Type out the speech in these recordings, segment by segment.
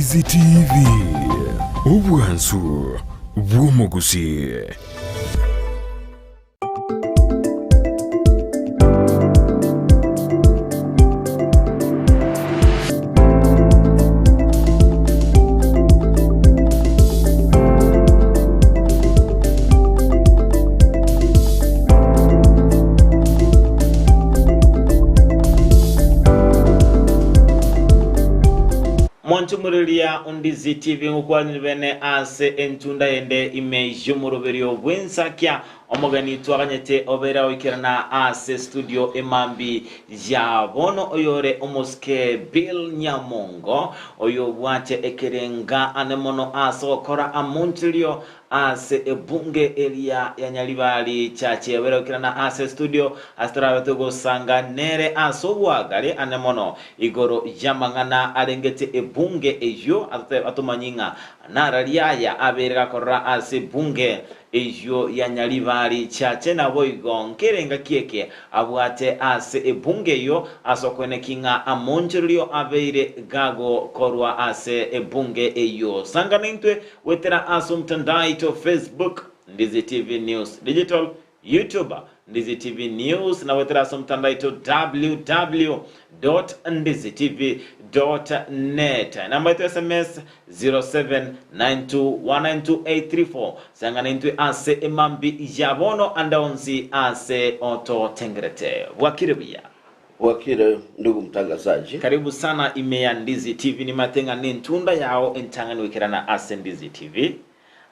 Ndizi TV, obwansu bw'omogusii. Monchumureria Ondizi TV ngokwanire bene ase entunda yende ime y'omoroberio bw'ensakia omogeni twaganyete obere oikerana ase studio emambi ya bono oyore omosike Bill Nyamongo oyobwate ekerenga ane mono ase ogokora amoncherio Ase ebunge eria ya Nyaribari Church yaberekerana ase studio ase torabe togosanga nere ase obwagare ane mono igoro y'amang'ana arengete ebunge eyio atomanyie ng'a nararia aya abeire gakorora ase ebunge eyio ya Nyaribari Church naboigo nkerenga ki eke abwate ase ebunge eyio ase okoeneki ng'a amonchorerio abeire gagokorwa ase ebunge eyio. Sanga naintwe Goetera ase omotandao aito Facebook, Ndizi TV News Digital, YouTube, Ndizi TV News, na goetera ase omotandao aito www.ndizitv.net. Enamba yaito ya SMS 0792192834. Sang'ana intwe ase emambi ya bono ande onsi ase ototengerete. Bwakire buya. Bwakire ndugu mtangazaji. Karibu sana ime ya Ndizi TV nimate ng'a nentunda yao entang'ani goikerana ase Ndizi TV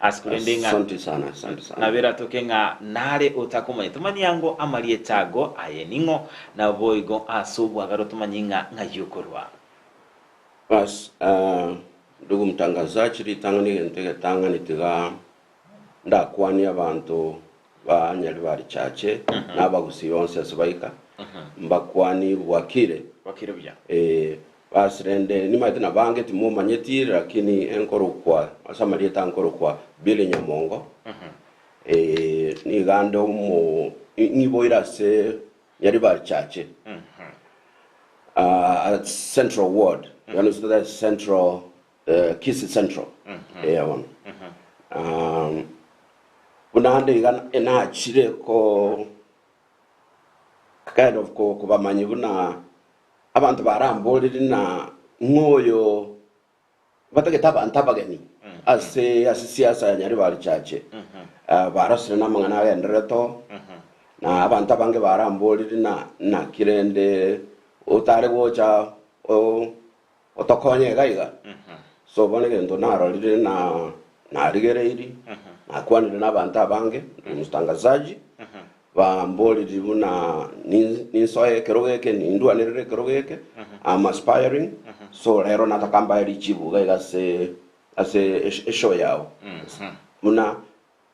ase korende ng'a Asante sana, asante sana. naberatoke ng'a nare otakomanya tomanye ango amarieta ago aye ning'o naboigo ase obwagare otomanye ng'a ng'ai okorwa. Bas, ah, ndugu mtangazaji ritang'ani egento egetang'ani tiga ndakwanie abanto ba Nyaribari Chache na abagusii bonsi ase baika, mbakwani bwakire. Bwakire buya. Eh, basi rende nimaete nabange timomanyeti lakini enkorokwa ase amarieta nkorokwa Billy Nyamongo. Eh, niga nde omo ng'iboire ase Nyaribari Chache. Ah, Central Ward. Yaani Central Kisii Central eya bono. Buna ande iga nachire ko kind of kobamanyia buna abanto baramborire na ng'a oyo batagete abanto abageni ase ase siasa ya Nyaribari Chache. Barosire na amang'ana agendererete oo, na abanto abange baramborire na naki rende otare gocha Otokonye iga iga. So bono egento narorire na narigereiri, nakwanire nabanto abange, mtangazaji, bamboriri buna nin- ninsoe ekerogo eke, nindwanerere ekerogo eke, I'm aspiring, so rero nataka mbae richibu iga iga ase ase esho- eshow yao. Buna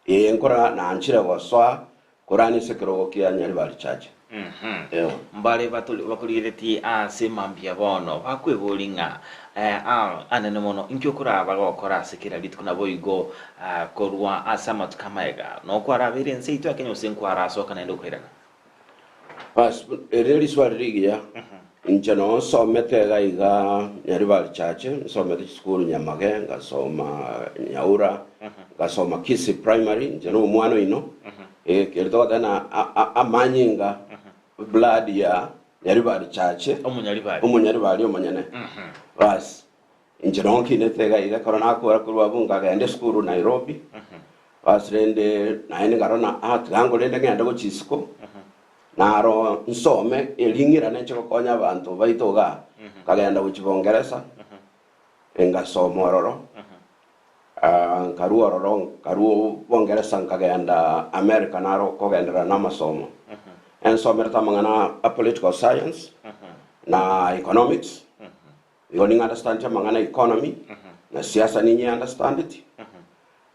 Ee, nkora nanchire gosoa korania ase ekerogo kia Nyaribari Church. Ewa. Mbare bakorigeretie ase mambia bono, bakweboria ng'a, Anene mono, inki okoraba gokora ase kera rituko naboigo korwa ase amatuko amaega? Nokwarabeire ense yaito ya Kenya gose nkwarasoka naende okoirana? Bas, eri neriswali rigiya. Inche noo nsomete iga iga Nyaribari Church, nsomete chisukuru Nyamage, ngasoma Nyaura, ngasoma Kisii Primary, inche na omwana oino. Eh, keri togoteba na a- a- amanyinga, blood ya Nyaribari Church, Omonyaribari. omonyaribari omonyene. Bas, inche noo nkinete iga iga, ekero nakora korwa abwo nkagenda esukuru Nairobi, Bas rende naende nkarora ng'a ah tiga ngorende ngende gochia isiko, naro nsome erio ng'irane nche gokonya abanto baito igaa. Nkagenda gochia Bongeresa, ngasoma ororo, nkarua ororo nkarua Bongeresa nkagenda America naro kogenderera na amasomo. Ensomerete amang'ana a political science na economics, Igo ning'a understand amang'ana a economy, na siasa ninye understandeti,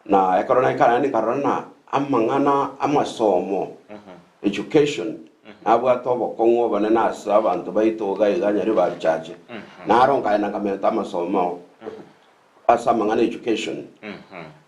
na ekero naika naende nkarora ng'a amang'ana amasomo, education, nabwate obokong'u obonene ase abanto baito iga iga Nyaribari Church, naro nkaenda nkamenta amasomo ase amang'ana education,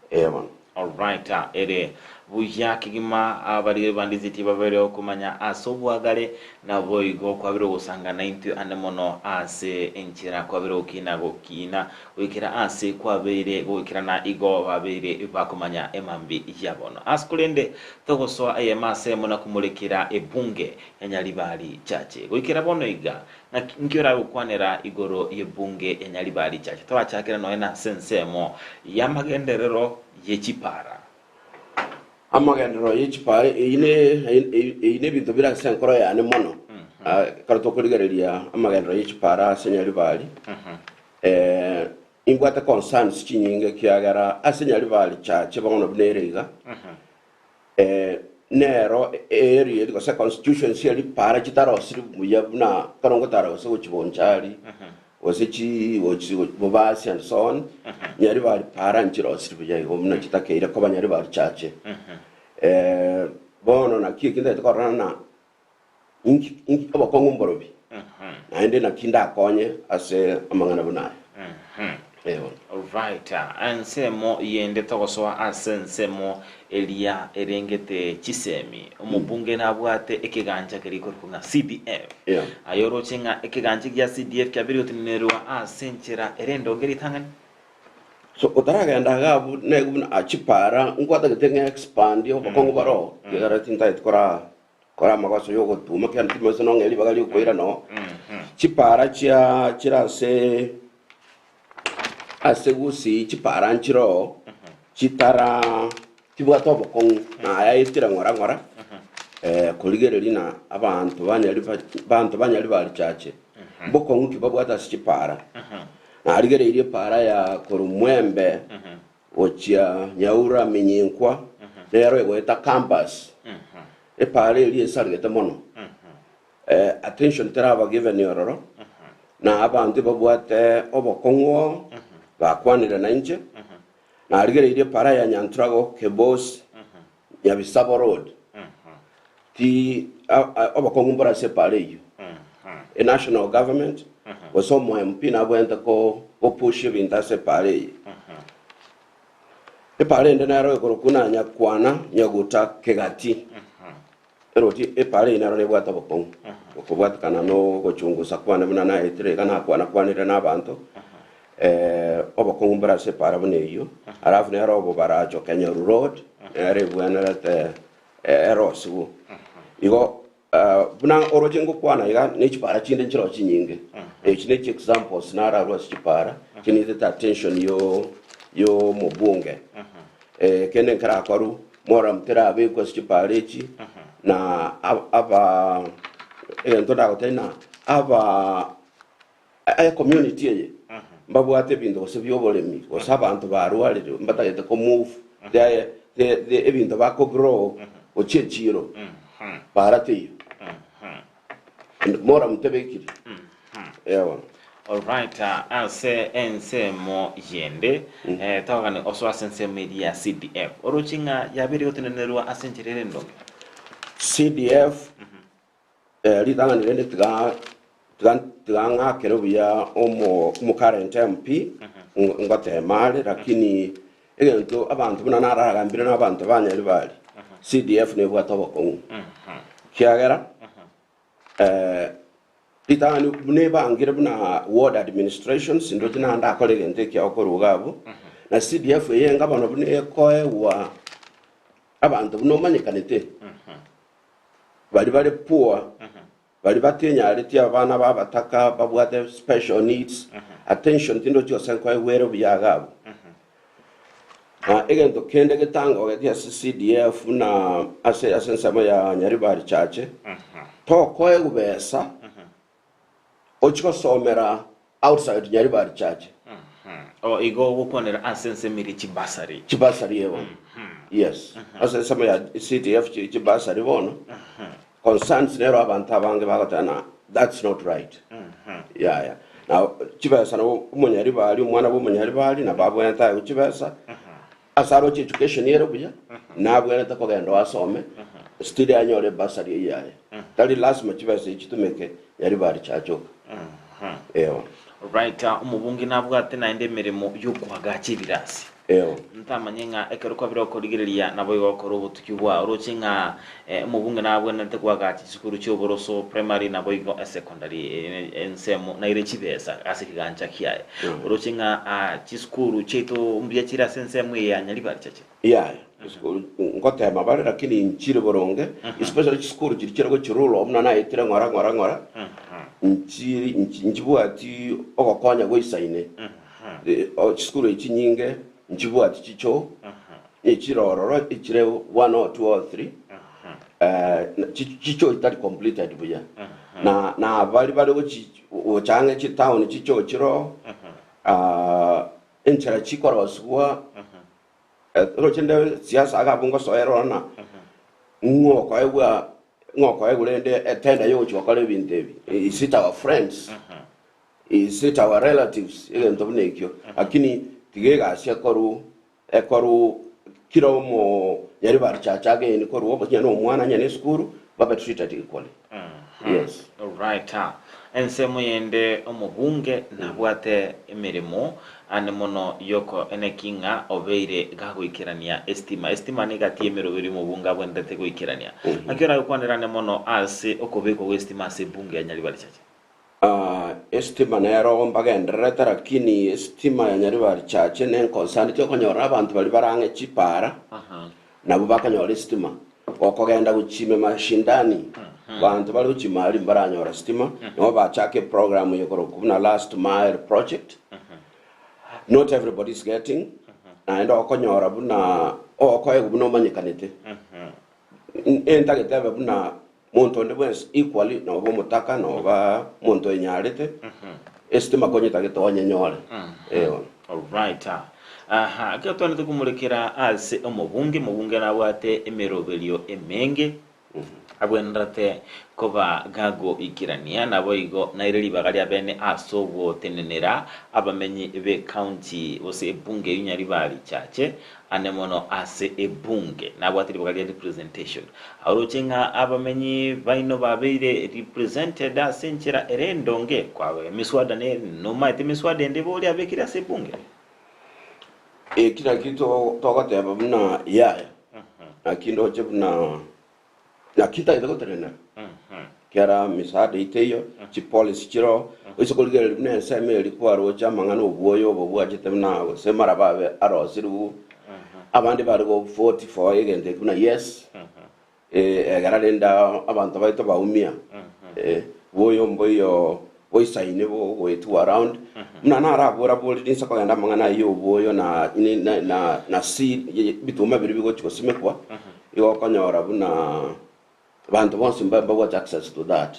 eh bono. Alright, ere. Buya kegima abariri ba Ndizi tibabere okomanya ase obwagare, naboigo kwabire ogosanga naintwe ande mono ase enchera kwabire gokina gokina goikera ase kwabeire goikerana igo babeire bakomanya emambi ya bono. Ase korende togosoa eyemo ase emo na komorekera ebunge ya Nyaribari Chache. Goikera bono iga, ng'aki nki oragokwanera igoro y'ebunge ya Nyaribari Chache? Torachakere nonya nase ensemo y'amagenderero ye chipara. Amagenderero ye chipara eyio ne eyio nebinto bire ase enkoro yane mono. Ekero tokorigereria amagenderero ye chipara ase Nyaribari, nimbwate concerns chinyinge ekiagera ase Nyaribari chache bono buna ere iga, nero area eria gose constituency eria para chitarosiri buya buna ekero ngotara gose gochia Bonchari, gose chi gochi Bobasi and so on, Nyaribari para nchirosiri buya igo buna chitakeire koba Nyaribari chache. Bono naki eki ntagete korora na inki inki obokong'u mborobi, naende naki ndakonye ase amang'ana buna aya. Eh, bono. Right. Ensemo yende togosoa ase ensemo eria erengete chisemi. Omobunge nabwate ekegancha keria korokwa ng'a CDF. Yeah. Aye oroche ng'a ekegancha gia CDF kiabeire gotenenerwa ase enchera ere endonge ritang'ani? So otaragenda iga abwo negu buna ah chipara nkwatagete ng'a expand obokong'u boroo, ekiagera tintageti kora kora amagoso ya ogotuma kende timanyete nonye ribaga riokoira noo. Chipara chia chire ase ase gusii chipara nchiroo chitara chibwate obokong'u na aya aetire ng'ora ng'ora korigereria na abanto banyari banto banyari barichache mbokong'u ki babwate ase chipara. Narigereirie epaara ya korwa Mwembe gochia Nyaura Minyinkwa, nero egoeta Campus. Epaara eria esarigete mono. Attention teraba given ororo, na abanto babwate obokong'u oo, bakwanire nainche. Narigereirie epaara ya Nyanturago Kebosi, Nyabisabo Road. Ti obokong'u mbore ase epaara eyio. E national government gose omo MP nabwenerete ko gopush ebinto ase epaara eye. Epaara ende nero ekorokwa na Nyakwana Nyaguta Kegati. Eroti epaara eye nero nebwate obokong'u okobwatekana na ogochungusa kwane buna naetire iga nakwana kwanire na abanto obokong'u mbore ase epaara buna eyio. Alafu nero obobaracho Kenyoru Road nero ebwenerete erosigwe. Igo buna oroche ngokwana iga ne chipara chinde nchiroo chinyinge. Echi ne chi examples nararwe ase chipara chinitete attention yo yo omobunge. Kende nkerakorwe moram terabekwe ase chipara echi na aba egento ndagotebie na aba Ecommunity eye mbabwate ebinto gose bioboremi gose abanto barwarire mbatagete ko move their the the ebinto bako grow gochia echiro bara teiyo and more mtebekiri eeh. Alright, ase ensemo yende eh, togane osoe ase ensemo eria ya CDF. Oroche ng'a yabeire gotenenerwa ase enchera ere endonge? CDF Ritang'ani rende tiga tiga tiga ng'akere buya omo omokarent MP ngotema are lakini egento abanto buna naragambire na abanto ba Nyaribari CDF nebwate obokong'u kiagera ritang'ani buna ebangire buna ward administrations ndoche naende akore egento ekiao korwa iga abwo na CDF eye enga bono buna ekoegwa abanto buna omanyekanete. Baria bare poor, baria batenyareti abana b'abataka babwate special needs, attention tindochi gose nkoegwa ere buya iga abwo. Na egento kende getangogeti ase CDF buna ase ase ensemo ya Nyaribari Chache, tokoegwa besa ochie gosomera outside Nyaribari Chache. Oh, igo ogokwanera ase ensemo eria chibasari. Chibasari eh bono. Yes. Ase ensemo ya CDF chi chibasari bono. Concerns nero abanto abange bagoteba na that's not right. Yaya. Na chibesa nabo omonyaribari omwana bwa omonyaribari nabo abwenerete aegwe chibesa. Ase aroche education ere buya, nabwenerete kogenda oo asome, still anyore ebasari eyio yaye. Tari lasima chibesa echi chitumeke nyaribari chiachoka. Eeh. Right, omobunge nabwate naende emeremo yokoagacha ebirasi. Eyo. Ntamanye ng'a ekero kwabire okorigereria naboigo gokora obotuki bwao. Oroche ng'a omobunge nabwenerete koagacha chisukuru chi'oboroso, primary naboigo esecondary, ensemo naire chibesa ase ekegancha kiaye. Oroche ng'a chisukuru chiaito mbuya chire ase ensemo eye ya Nyaribari Chache? Yaya, chisukuru ngotema bare lakini nchire boronge, especially chisukuru chiria chire gochia rural buna naetire ng'ora ng'ora ng'ora, nchiri nchibwati ogokonya goisaine. Chisukuru echi chinyinge nchibwati chichoo, echire ororo echire one or two or three, chichoo chitari completed buya. Na na baria bare gochi gocha ang'e chitown chichoo chire oo, enchera chikorosigwa, roche nde siasa iga abwo ngosoera ororo na ng'o okoegwa ng'o okoegwa rende etender ya ogochia gokora ebinto ebi, is it our friends? Is it our relatives? Egento buna ekio. Lakini tiga egasi ekoru ekoru kira omo nyaribari chacha ageni korwa obo onye na omwana onye na esukuru babe treated equally. Yes. Alright. Ensemo yende omobunge nabwate emeremo ande mono yoko eneki ng'a obeire gagoikerania estima. Estima negati y'emeroberi omobunge abwenerete goikerania. Naki oragokwanera ande mono ase okobekwa gw'estima ase ebunge ya Nyaribari Chache? Esitima nero mbagendererete lakini esitima ya Nyaribari Church nenconcern tiokonyora abanto baria bare ang'e chipara nabwo bakonyora esitima. Gokogenda gochia ime mashindani banto bare gochia ime aria mbaranyora sitima nigo bachaka eprogram eye ekorokwa buna last mile project not everybody is getting naende okonyora buna okoegwa buna omanyekanete. Entagete ebe buna Monto onde bwensi equally noba omotaka noba omonto oenyarete, esitima konya etagete onyenyore. Eh bono. Alright. Aha, ekero twanete komorekera ase omobunge, omobunge nabwate emeroberio emenge abwenerete koba gagoikerania, naboigo naire ribaga ria bene ase ogotenenera abamenyi b'ecounty gose ebunge eyio Nyaribari Chache, Ane mono ase ebunge nabwate ribaga ria representation. Aoroche ng'a abamenyi baino babeire represented ase enchera ere endonge kwa emiswada ne nomaete emiswada ende boria abekire ase ebunge. Eki nakio togoteba buna yaya, naki ndoche buna Naki ntagete gotenenera kera misaada yaito eyio, chipolicy chiroo, oise korigereria buna ensemo eria kwaroche amang'ana obwoyo obo bwachete buna gose maraba abe arosirigwe, abande bare go vote for egento eke buna yes, egera rende abanto baito baumia, bwoyo mboiyo boisaine bogoetigwa around, buna narabora bori ninse kogenda amang'ana ayio obwoyo na na na seed ebituma biria bigochi gosimekwa. Igo okonyora buna abanto bonsi mbabwate access to that.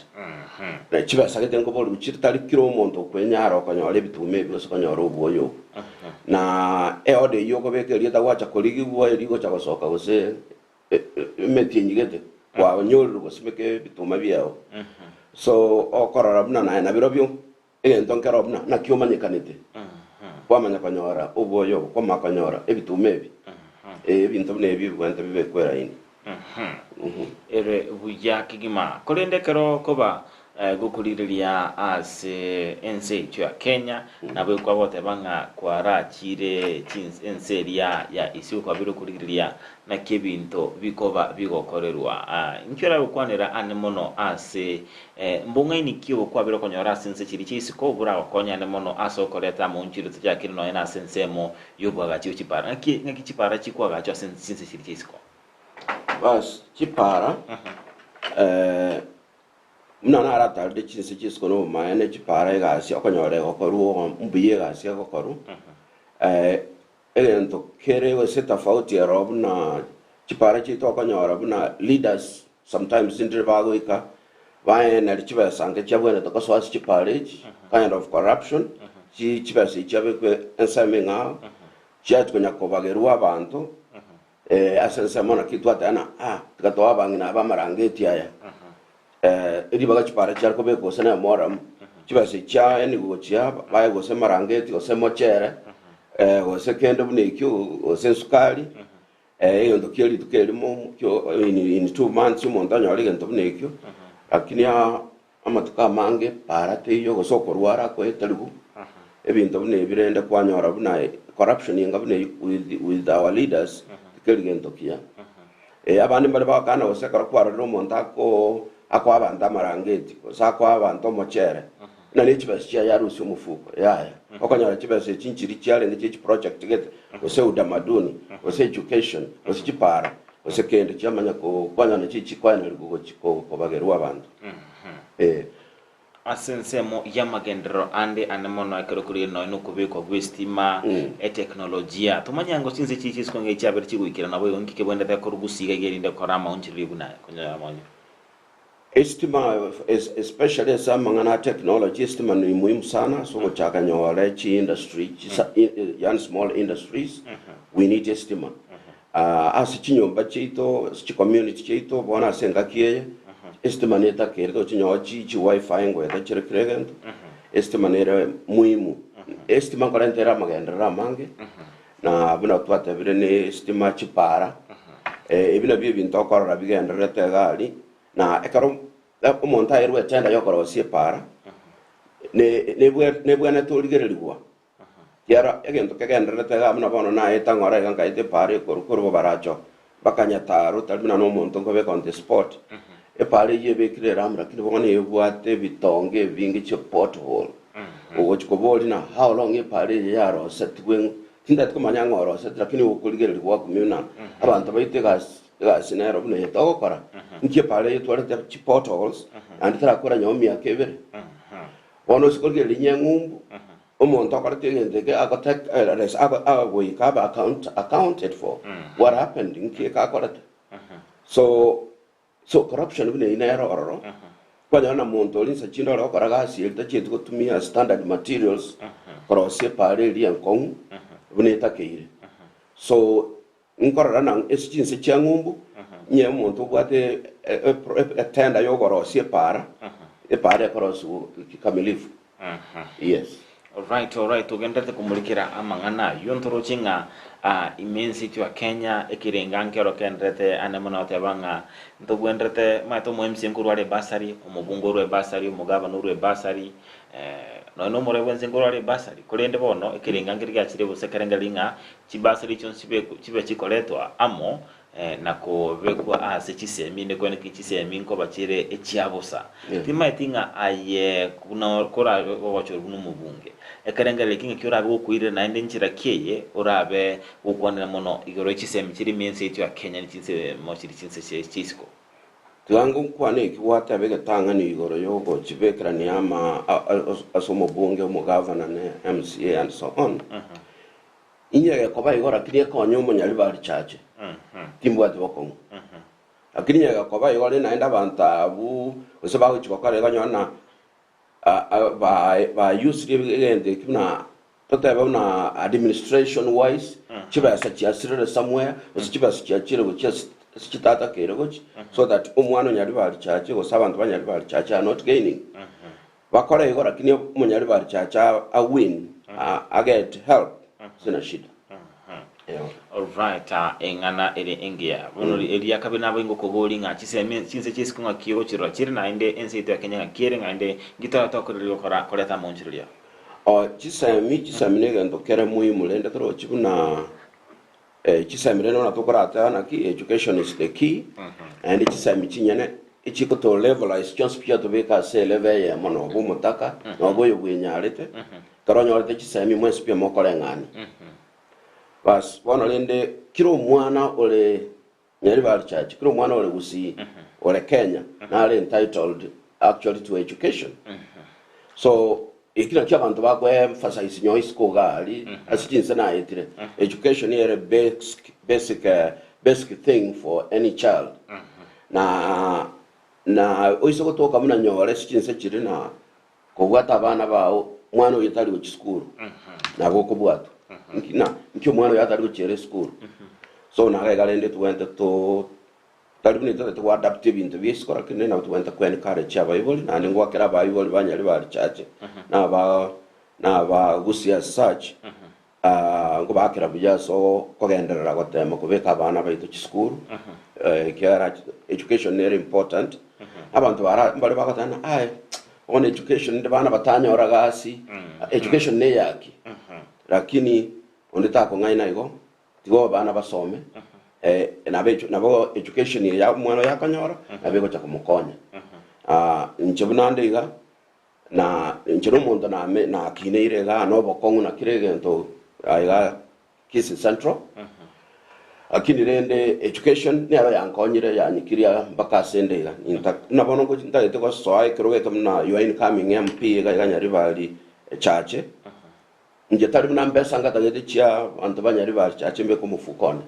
Na chibesa gete nkoborigwa chire tari kira omonto okwenyara okonyora ebituma ebi gose konyora obwoyo obo. Na eorder eyio okobeka eria etagwacha korigigwa eria egocha gosoka gose emetienyi gete kwanyorire gosimeka ebituma biao. So okorora buna naye nabirobio egento nkero buna naki omanyekanete, kwamanya konyora obwoyo obo, kwamanya konyora ebituma ebi, eh, ebinto buna ebi ebigwente bibekwe eraini. Ere buya kegima. Korende ekero okoba gokorigereria ase ense yaito ya Kenya, nabo ekwagoteba ng'a kwarachire chins ense eria ya isiko kwabire okorigereria naki ebinto bikoba bigokorerwa. Inki oragokwanera ane mono ase Mbong'aini ki obo kwabire okonyora ase ense chiria chia isiko boragokonyane mono ase okoreta amaunchire tochakire nonya nase ensemo y'oboagachi bwe chipara? Ng'aki ng'aki chipara chikoagachwa ase chinse chiria chia isiko? Bas, chipara, buna naratarire chinse chia isiko nobomaene, chipara egasi okonyora egokorwa mbuya egasi egokorwa, Egento kere gose tofauti ero buna chipara chiaito okonyora buna leaders sometimes ndire bagoika baeneri chibesa nke chiabwenerete gosoa ase chipara echi kind of corruption chi chibesa echi chiabekwe ensemo eng'ao chiachia konya kobagerwa abanto ase ensemo naki twateba ng'a ah tiga toe abang'ina aba amarangeti aya Ribaga chipara chiare kobekwa gose nemoramu, chibesa echi chiaenigwe gochia bae gose amarangeti gose emochere, gose kende buna ekio, gose esukari, egento kia rituko erimo kio in in 2 months omonto anyore egento buna ekio, lakini amatuko amange para teiyo gose okorwara akoeterigwa. Ebinto buna ebi rende kwanyora buna corruption enga buna eyio with, with our leaders tikeri gento kiya. Eh, abande mbare bagokana gose ekero kwarorire omonto ako akoa abanto amarangeti gose akoa abanto omochere buna ne chibesa chiaye arusie omofuko yaya. Okonyora chibesa echi nchiri chiarenge chie chiproject gete gose utamaduni gose education gose chipara gose kende chiamanya ko kwanyora nachio chikoenerigwa gochi ko kobagerwa abanto. Eh. Ase ensemo y'amagenderero ande ane mono ekero korigereria nonya nokobekwa gw'estima, eteknolojia, tomanye ango chinse chiria chisiko ng'a echiabere chigoikera naboigo inki kebwenerete korwa gusii iga erinde kora amaonchorerio buna aya konyora amaonchorerio. Estima especially ase amang'ana a technology, estima ni muhimu sana ase ogochaka nyore chi industry chisa yaani small industries we need estima. Ase chinyomba chiaito, ase chicommunity chiaito bono ase engaki eye, estima netakere tochinyora chi chiwifi ngoeta chire kera egento, estima nere muhimu. Estima nkorenta ere amagenderero amange, na buna twatebire ne estima chipara, ebi nabio ebinto okorora bigendererete iga aria, na ekero omonto aerwe etender yokorosia epara, ne nebwe nebwenerete origererigwa. Ekiagera egento kegendererete iga buna bono naeta ng'ora iga nkaeta epaara ekorwa korwa bobaracho mpaka Nyataro, tari buna nomonto nkobeka on the spot. Epaara eyio ebekire eramu lakini bono ebwate ebitonge ebinge chie pothole. Ogochi koboria na how long epaara eye yarosetigwe ng'o, tintageti komanya ng'a oroseti lakini okorigereria gwakumia buna abanto baito egasi egasi nero buna eye togokora. Nki epaara eye etwarete chipotholes naende terakora nyuma emiaka ebere. Bono ase korigereria nyeng'umbu, omonto okorete egento eke agotake agoika abe account accounted for what happened nki eke akorete. So so corruption buna eyio nere ororo, kwanyora na monto oria inse chinde ore gokora gasi eria tachieti gotumia standard materials korosia epaara eria enkong'u buna etakeire. So Nkorora na ase chinse chia ng'umbu, inye omonto obwate etenda y'okorosia epaara, epaara ekorosigwa kikamilifu. Yes. Alright, alright, togenderete komorikera amang'ana ayio ntoroche ng'a ah, ime ense yaito ya Kenya ekerenga nkero kenderete ane mono goteba ng'a ntobwenderete omanyete omo MCA nkorwa are ebasari, omobunge orwe ebasari, omogavana orwe ebasari, nonya na omorai bwense nkorwa are ebasari, korende bono ekerenga nkeri giachire gose ekerengererio ng'a Chibasari echio chibe chikoretwa amo na kobekwa ase chisemi, inde kweneki chisemi nkoba chire echia bosa. Timaeti ng'a aye buna korabe gogochorwa buna omobunge, ekerengererio eki ng'aki orabe gokoirera naende nchera ki eye orabe gokwanera mono igoro ye chisemi chire ime ense yaito ya Kenya ne chinsemo chiri chinse chia isiko. Tiga ngokwane eki gwateba egetang'ani igoro y'ogochibekerania ama ase omobunge, omogavana ne MCA and so on. Inye gekoba igo lakini ekonye omonyaribari chache, timbwati bokong'u. Lakini inye gekoba igo rende naende abanto abwo gose bagochia gokora igo nyora na bayusirie egento ekio buna totebe buna administration wise, chibesa chiasirire somewhere, gose chibesa chiachire gochia ase ase chitatakeire gochia, so that omwana onyaribari chache gose abanto ba nyaribari chache are not gaining. Bakore igo lakini omonyaribari chacha a win a get help sina shida. Eeh. Alright, ah, eng'ana ere engiya. Bono eria kabere nabo ingokoboria ng'a chisemi chinse chi'isiko ng'aki ogochirora chire naende ense yaito ya Kenya ng'aki ere naende nki toratokorerie gokora koreta amaonchorerio? Oh, chisemi chisemi negento kere muhimu rende torochi buna Chisemi rende buna tokorateba naki education is the key, naende chisemi chinyene echikoto levelise chionsi pi chiatobeka ase elevel eyemo noba omotaka, noba oyo bwenyarete, ekero onyorete chisemi mwensi pi mokoreng'ania. Bas, bono rende kera omwana ore Nyaribari Church, kera omwana ore Gusii, ore Kenya, nare entitled actually to education. So, eki nakio abanto bako emphasize nyowe isiko iga aria, ase chinse naetire. Education ere basic, basic, basic thing for any child. Na na oise gotoka buna nyore ase chinse chiria na kobwata abana bao, omwana oyo tari gochia sukuru, nabo okobwatwa. Nki na nki omwana oyo atari gochiera esukuru? So naga iga rende tobwenerete to Tari buna intwe totagete goadapt ebinto bia isiko lakini nabo tobwenerete ko encourage abaibori naende ngoakera abaibori ba Nyaribari Church na aba na aba Gusii as such nkobaakera buya ase okogenderera gotema kobeka abana baito chisukuru ekiagera education nere important. Abanto bara mbare bagoteba ng'a aye bono education inde bana batanyora gasi. Education ne eyaki, lakini onde takong'aina igo, tiga abana basome, eh, nabo edu nabo education eye ya omwana oyo akonyora, nabo egocha komokonya. Inche buna ande iga, na inche na omonto name nakineire igaa na obokong'u na kera egento aiga Kisii Central, lakini rende education nero yankonyire yanyikiria mpaka ase ende iga. Ninta buna bono ngochi ntagete gosoa ekerogo eke buna your incoming MP iga iga Nyaribari Chache, inche tari buna mbesa ngatagete chia abanto ba Nyaribari Chache mbeke omofuko one.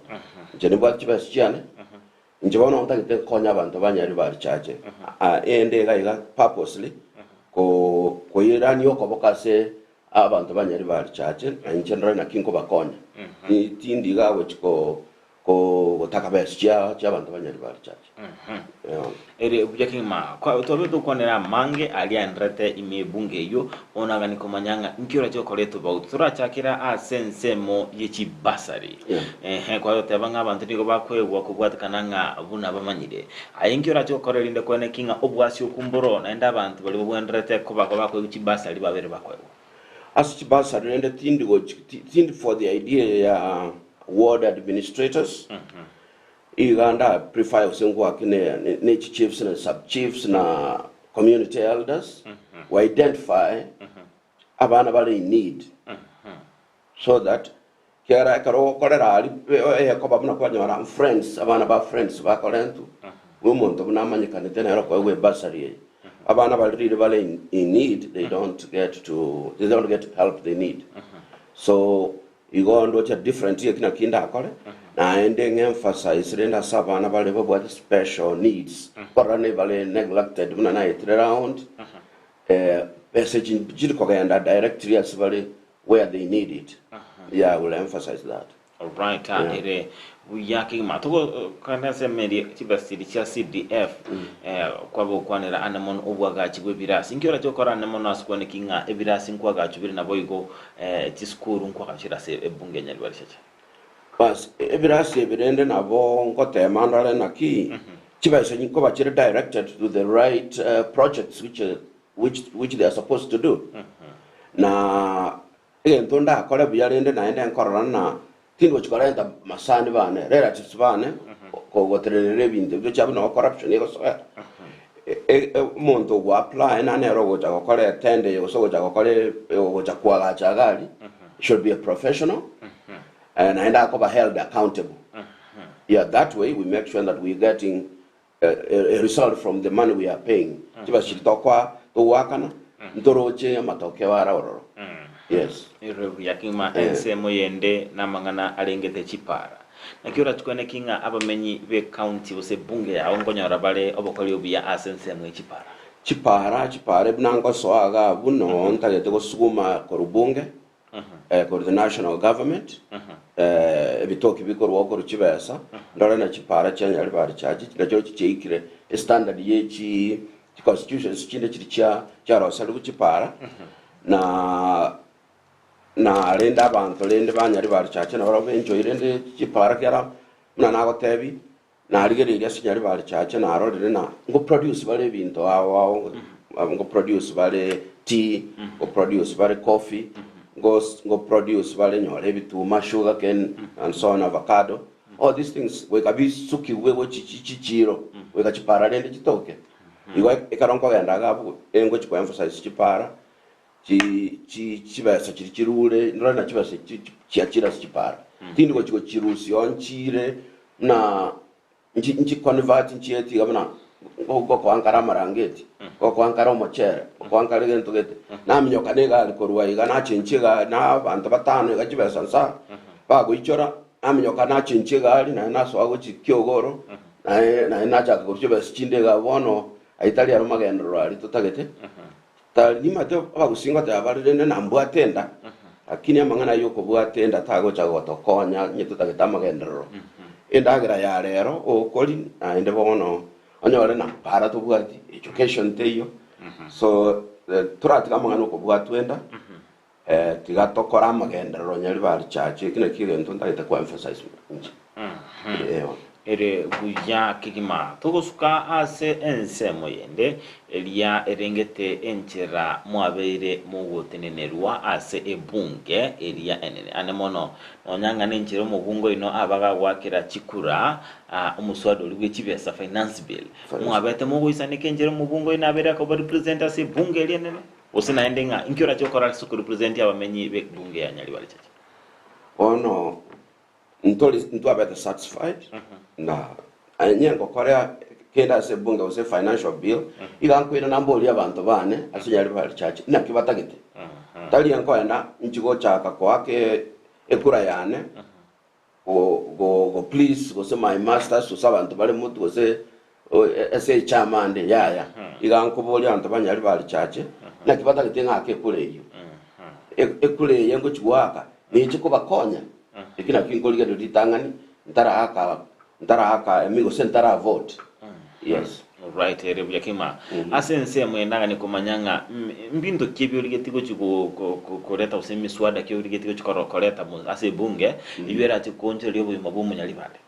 Inche nimbwate chibesa chiane, Inche bono ntagete nkonye abanto ba Nyaribari Chache ende iga iga purposely koirania okoboko ase abanto ba Nyaribari Chache na inche ndore naki nkobakonya. Tindi iga gochi gotaka besa chia abanto ba Nyaribari Chache. Ere buya kegima, twabe tokwanera amange aria aenderete ime ebunge eyio, bono agani komanya ng'a inki orache gokora etobauti. Torachakera ase ensemo ye chibasari. Ehe, kwagoteba ng'a abanto nigo bakoegwa kobwatekana ng'a buna bamanyire. Aye inki orache gokora erinde koeneki ng'a obwasi okwo mboro, naende abanto baria babwenerete koba bakoegwa chibasari babere bakoegwa? Ase chibasari rende tindi gochi tindi for the idea ya ward administrators. Iga nda prefer gose ngwake ne ne chi chiefs na sub chiefs na community elders we identify abana bare in need so that kiagera ekero ogokorera aria eyekoba buna kwanyora friends abana ba friends bakorentwa buna omonto buna amanyekanete nere okoegwa ebursary eye. Abana baria riria bare in need they don't get to they don't get help they need so Igo ndoche different eki naki ndakore, naende ng'emphasize rende ase abana bare babwate special needs, korora ne bare neglected buna naetire round, besa echi nchiri kogenda directly ase bare where they need it, yeah I will emphasize that. Alright, Yeah. ere buya kegima togokana ase emeri chibasiri chia CDF eh, kwabokwanera ane mono obwagachi bw'ebirasi inki orache gokora ane mono ase kwane ki ng'a ebirasi nkwagachu bire naboigo Chisukuru nkwagachire ase ebunge ya Nyaribari-Chache. Bas, ebirasi ebi rende nabo ngoteema ndore naki chibesa nkoba chire directed to the right projects which, which, which they are supposed to do. Na egento ndakore buya rende naende nkorora ng'a tingochi korenta masani bane, relatives bane, kogotenenera ebinto ebio chiabo nabo corruption egosoera. Omonto ogo apply na nere ogocha gokora etender eye gose ogocha gokora ogocha koagacha iga aria, should be a professional, naende akoba held accountable. Yeah, that way we make sure that we getting a result from the money we are paying. Chibesa chiria tokoa togoakana, ntoroche amatokeo ara ororo. Yes. Ere buya kegima Eh. ensemo yende namang'ana arengete chipara. Naki orachikwane ki ng'a abamenyi b'ecounty gose ebunge yao nkonyora bare obokori obuya ase ensemo ye chipara? Chipara, chipara buna ngosoa iga abwo noo ntagete gosuguma korwa bunge, korwa the national government, ebitoki bikorwa korwa chibesa, ndore na chipara chia Nyaribari Church, nachio chichiaikire estandard ye chi constituency chinde chiria chia chiaroseriwe chipara, na Na rende abanto rende ba Nyaribari Chache nabarabwo benchoi rende chipara kiara buna nagotebi, narigereirie ase Nyaribari Chache narorire na ngoproduce bare ebinto ao ao, ngoproduce bare tea, ngoproduce bare coffee, ngos ngoproduce bare nyore ebituma, sugar cane and so on, avocado, all these things goika bisukigwe gochi chi chichiro, goika chipara rende chitoke. Igo ekero nkogenda iga abwo, engochi koemphasize chipara, Chi, chi, chibesa chiria chirure, ndore na chibesa chi, chi, chiachire ase chipara. Tindi gochi gochirusia onchiire buna nchi, nchiconvert nchieti iga buna ngokoa nkare amarangeti, ngokoa nkare omochere, ngokoa nkare egento gete. Naminyoka na egari korwa iga nachenchia egari na abanto batano iga chibesa nsa, bagoichora, naminyoka nachenchia egari naye nasoa gochia kiogoro, naye naye nachaka korwa chibesa chinde iga bono, ayio tari aro magenderero aria totagete. Tari nimanyete abagusii ngoteba bare rende nambwate enda, lakini amang'ana ayio okobwata enda tagocha gotokonya onye totagete amagenderero. Endagera ya rero ogokori naende bono onyore na para tobwati, education teiyo, so toratiga amang'ana okobwatwa enda, tiga tokore amagenderero onye riba richache, eki nakio egento ntagete ko emphasize inche. Eeh. Ere buya kegima. Togosuka ase ensemo yende, eria erengete enchera mwabeire mogotenenerwa ase ebunge eria enene. Ane mono, nonya ng'a nenchera omobunge oino abaga goakera chikura omoswada oria bwe chibesa, Finance Bill. Mwabete mogoisaneka enchera omobunge oino abeire akoba represent ase ebunge eria enene? Gose naende ng'a inki orache gokora ase okorepresent abamenyi b'ebunge ya Nyaribari Chache? Bono ntori ntwabete satisfied na onye ngokora kende ase ebunge gose financial bill, iga nkoira namborie abanto bane ase Nyaribari Church naki batagete. Tari nkoenda nchi gochaka koaka ekura yane go go go please gose my masters gose abanto bare motwe gose ase echama ande yaya. Iga nkoboria abanto ba Nyaribari Church naki batagete ng'ake ekura eyio. Ekura eye ngochi goaka ninche kobakonya. Eki nakio nkorigereria ritang'ani ntaraaka ntaraaka emi gose ntara vote. Yes. Right, ere buya kegima. Ase ensemo eye naganie komanya ng'a mbinto ki ebi origetie gochi koreta gose emiswada ki origetie gochi koreta ase ebunge, eywo erache koonchoreria obogima bwa omonyaribare?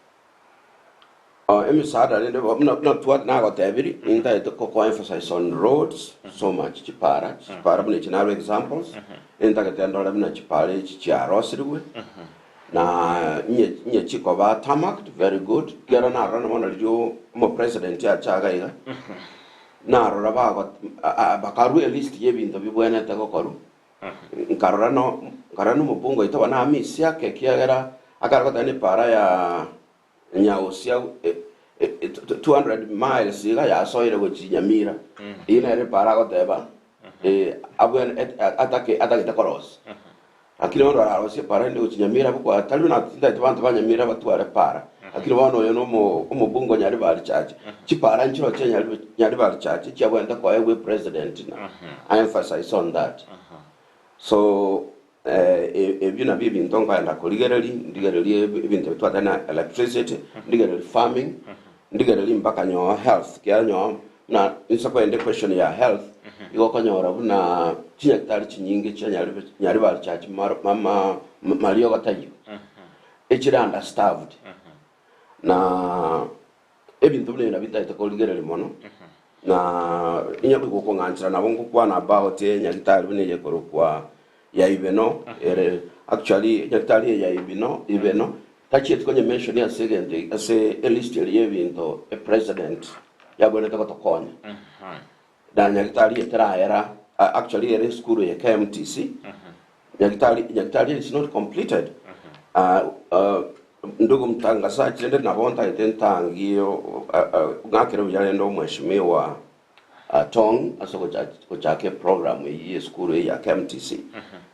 Emisaada rende buna buna twa nagotebiri, nintaete ko ko emphasize on roads so much, chipara, chipara buna echi narwa examples, nintagete ndore buna chipara echi chiarosirigwe, na inye inye chikoba tarmacked very good, ekiagera narora na bono riria omopresident acha iga iga, narora bago bakarua elist ya ebinto bibwenerete gokorwa, nkarora no nkarora na omobunge oito bono amisia ake ekiagera akare goteba na epara ya Nyaosia 200 miles iga yasoire gochia Nyamira, eyio nere epara agoteba abwene atake atagete korosia. Lakini bono ararosie epara ende gochia Nyamira abwo kwa tari buna tintagete banto ba Nyamira batware epara, lakini bono oyo na omo omobunge o Nyaribari Church, chipara nchiroo chia Nyari Nyaribari Church chiabwenerete koegwa epresident na I emphasize on that. So Ebio nabio ebinto nkoenda korigereria, ndigererie ebinto ebi twateba na electricity, ndigererie farming, ndigererie mpaka nyowe health, ekiagera nyowe buna inse koenda equestion ya health, igo okonyora buna chinyagitari chinyinge chia nyari Nyaribari church maro mama mariogo taiyo, echire understaffed, na ebinto buna ebi nabio ntagete korigereria mono, na onye gokong'anchera nabo ngokwana about enyagitari buna eye ekorokwa ya Ibeno, ere actually enyagitari eye ya Ibino Ibeno, tachieti konye mention ase egento ase elist eria ya ebinto epresident yabwenerete gotokonya. Na nyagitari eye terayera, actually ere esukuru eye KMTC, Nyagitari, Nyagitari is not completed. Ndugu mtangazaji, rende nabo ntagete ntangie ng'akere buya rende omweshimiwa Tong ase gochaka eprogram eyio ya esukuru eye ya KMTC,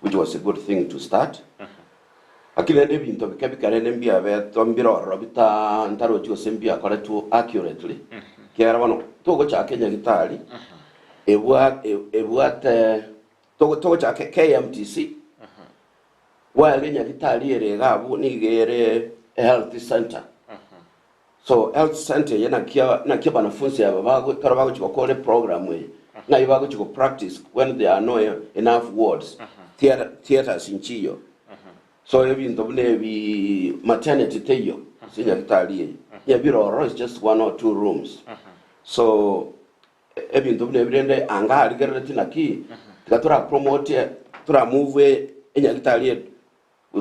which was a good thing to start. Lakini rende ebinto bike bike rende mbiabetwe mbire ororo bita ntarochi gose mbiakoretwe accurately, ekiagera bono togochaka enyagitari ebwate Togochaka KMTC, while enyagitari ere iga abwo nigo ere health centre. So health centre eye naki naki abanafunsi aba bago ekero bagochi gokora eprogram eye, ng'ai bagochi go practice when there are no enough wards, theatre theatres nchiyo. So ebinto buna ebi maternity teiyo ase enyagitari eye, onye bire ororo is just one or two rooms. So Ebinto buna ebi rende anga arigereretie naki, tiga torapromote, toramove enyagitari eye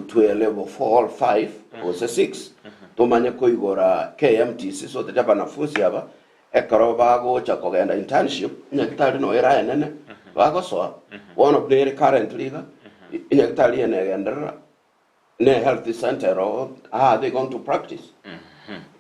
to a level four or five gose six, tomanye koigora KMTC so that abanafunsi aba ekero bagocha kogenda internship, enyagitari noyo era enene bagosoa. Bono buna ere currently iga, enyagitari eye negenderera, ne health center ero, how are they going to practice?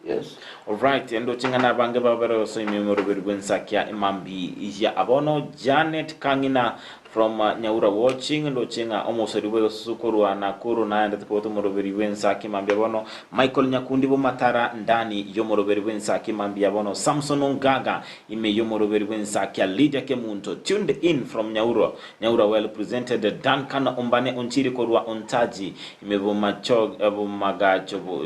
Yes. Alright, ndoche ng'a nabange babere osoimia omoroberi bw'ensakia emambi ya abono. Janet Kang'ina from Nyaura watching, ndoche ng'a omosori bw'egesusu korwa Nakuru naendete kobwata omoroberi bw'ensakia emambi ya bono. Michael Nyakundi Bomatara ndani y'omoroberi bw'ensakia emambi ya bono. Samson Ongaga ime y'omoroberi bw'ensakia. Lydia Kemunto tuned in from Nyauro. Nyaura well presented. Duncan Ombane Onchiri korwa Ontaji ime Bomagacho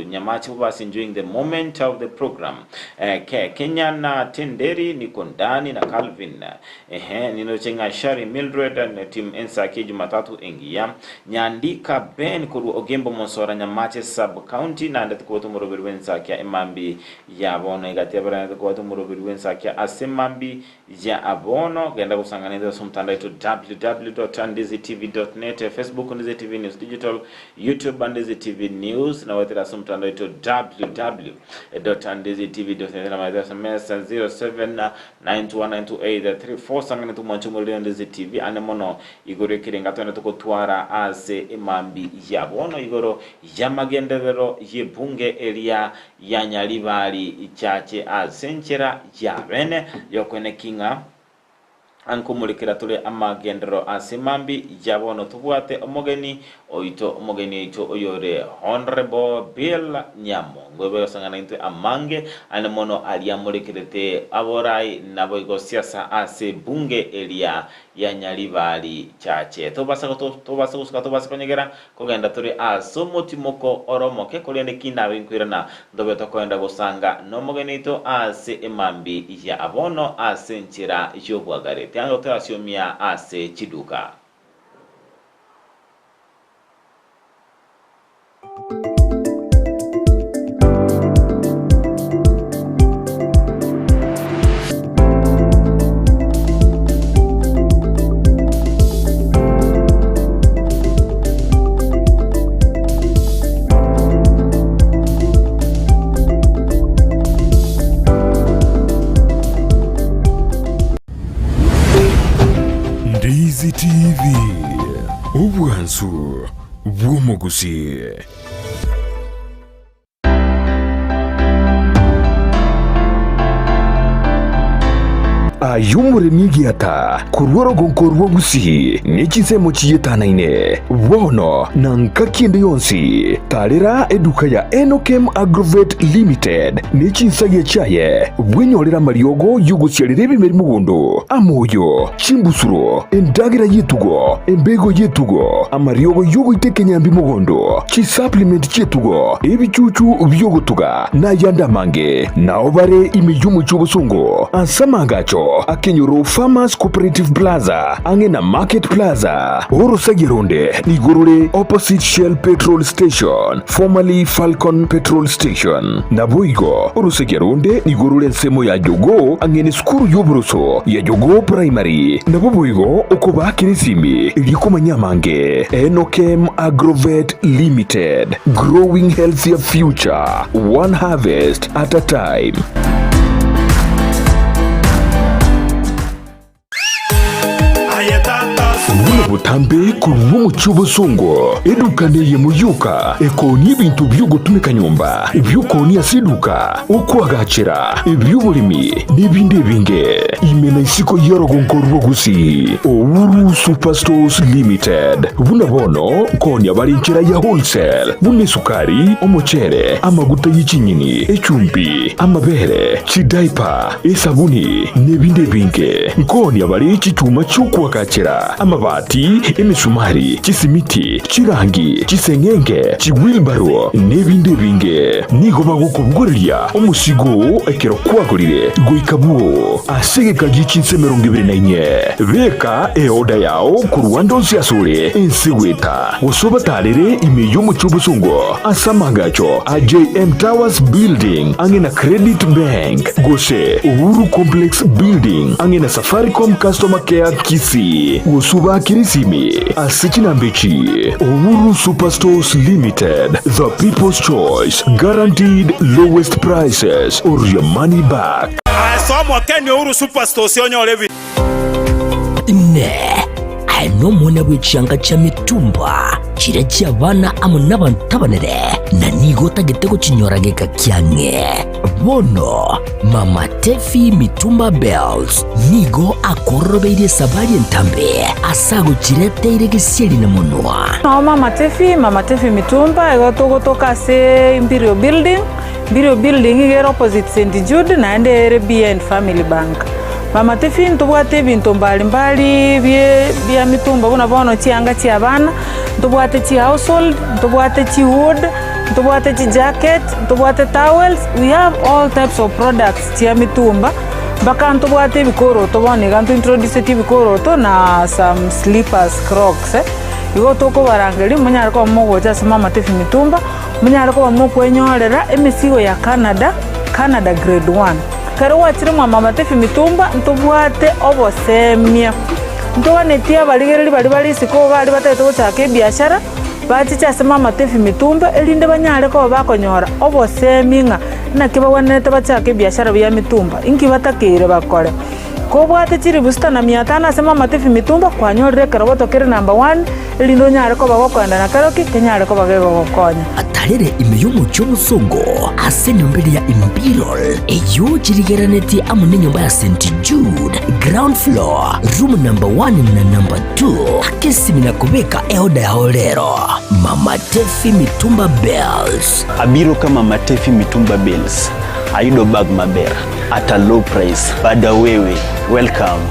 Nyamache Bobasi enjoying the moment of the program. Ke Kenya na Tenderi niko ndani na Calvin. Ehe ninoche ng'a Shari Mildred. Fred team Ensaki Jumatatu engiya. Nyandika Ben korwa Ogembo Mosora Nyamache Sub County naende tokobwata omoroberi bw'ensakia emambi ya bono iga teberane tokobwata omoroberi bw'ensakia ase emambi ya bono genda gosangana intwe ase omotandao oito www.ndizitv.net Facebook Ndizi TV News Digital YouTube Ndizi TV News na goetera ase omotandao oito www.ndizitv.net na maetera SMS 0792192834 sangana intwe mwanche omoroberi o Ndizi TV ande mono Igoro ekerenga twende togotwara ase emambi ya bono igoro y'amagenderero y'ebunge eria ya Nyaribari Chache ase enchera y'abene y'okoeneki ng'a nkomorekera tore amagenderero ase emambi ya bono tobwate omogeni oito omogeni oito oyore Honourable Bill Nyamongo ebe gosang'ana intwe amange ande mono aria amorekerete aborai naboigo siasa ase ebunge eria ya Nyaribari Chache. Tobasa tobasa gosuka tobase konyegera kogenda tore ase omotimoko ore omoke, korende ki nabe nkoirana ntobe tokoenda gosanga nomogeni oito ase emambi ya bono ase enchera y'obwagare. Tianga torasiomia ase chiduka. Ndizi TV, obwansu bw'omogusi. Aye omoremi egiata korwa orogonko rwa Gusii ne chinsemo chiyetanaine, bono na ngaki ende yonsi, tarera eduka ya Enokem Agrovet Limited ne chinsagia chiaye, bwenyorere amariogo y'ogosiarera ebimeri mogondo, amoyo, Chimbusuro, endagera y'etugo, embego y'etugo, amariogo y'ogoita ekenyambi mogondo, chisupplement chi'etugo, ebichuchu bi'ogotuga, na ayande amange. Nao bare ime y'omochie obosongo ase amaagacho akenyoro Farmers Cooperative Plaza ang'e na Market Plaza. Orosagia ronde nigo rore opposite Shell Petrol Station, formerly Falcon Petrol Station. Naboigo orosagia ronde nigo rore ensemo ya Jogoo ang'e nesukuru y'oboroso ya Jogoo Primary. Nabo boigo okobaakera esimi erio komanya amange. Enokem Agrovet Limited, growing healthier future, one harvest at a time. Buna botambe korwa omochie obosongo, eduka neyemo yoka ekoonia ebinto bi'ogotumeka nyomba, ebi'okoonia ase eduka, okoagachera, ebi'oboremi, na ebinde ebinge. Ime na isiko y'orogongo rwa Gusii, Uhuru Superstores Limited. Buna bono nkoonia bare enchera ya wholesale, buna esukari, omochere, amaguta ye chinyeni, echumbi, amabere, chidiaper, esabuni, na ebinde ebinge. Nkoonia bare chichuma chi'okoagachera, amabati, emesumari, chisimiti, chirangi, chiseng'enge, chiwilbaro, na ebinde ebinge. Nigo bagokobogoreria omosigo oo ekero kwagorire goika bwoo ase egeka gie chinsa 24. Beka eoda yao korwa ande onsi asore ense goeta, gose obatarere ime y'omochie obosongo ase amaagacho a JM Towers Building ang'e na Credit Bank, gose Uhuru Complex Building ang'e na Safaricom Customer Care Kisii, gose obaakere esimi ase chinamba echi, Uhuru Superstores Limited, the people's choice, guaranteed lowest prices or your money back. Ase omokeni Uhuru Superstores onyore ebi. Inee! Aye nomwana bwe chianga chia mitumba, chiria chi'abana amo nabanto abanene, na nigo otagete gochinyora geka kiang'e? Bono Mama Tefi Mitumba Bells nigo akororobeirie esabari entambe ase agochireteire gesieri na monwa. Nao Mama Tefi, Mama Tefi Mitumba, igo togotoka ase Imperial Building, Imperial Building iga ere opposite St Jude naende ere behind Family Bank. Mama Tefi ntobwate ebinto mbali mbali bie bia mitumba buna bono chianga chia abana, ntobwate chihousehold, ntobwate chihood, Ntobwate chijacket, ntobwate towels, we have all types of products chia mitumba. Mpaka ntobwate ebikoroto bono iga ntointroduceti ebikoroto na some slippers, crocs. Igo tokobarangeria monyare koba mogocha ase Mama Tefi Mitumba, monyare koba mokwenyorera emesigo ya Canada, Canada grade one. Ekero gwachire mwa Mama Tefi Mitumba ntobwate obosemia, ntoganetie abarigereria baria bare isiko iga aria batagete gochaka ebiashara, bachiche ase Mama Tefi Mitumba erinde banyare koba bakonyora obosemi ng'a naki bagwenerete bachake ebiashara bia mitumba, inki batakeire bakore. Kobwate chilifu sita na mia tano ase Mama Tefi Mitumba, kwanyorire ekerogoto kere number one, erinde onyare koba gokoenda na kero ki kenyare koba gegogokonya. Atarere ime y'omochie omosongo ase enyomba eria ya Imperial, eyio chirigeranetie amo nenyomba ya St. Jude, ground floor, room number one na number two. Aka esimi na kobeka eoda yao rero. Mama Tefi Mitumba Bells. Abiro ka Mama Tefi Mitumba Bells, ayudo bag maber at a low price. Bada wewe, welcome.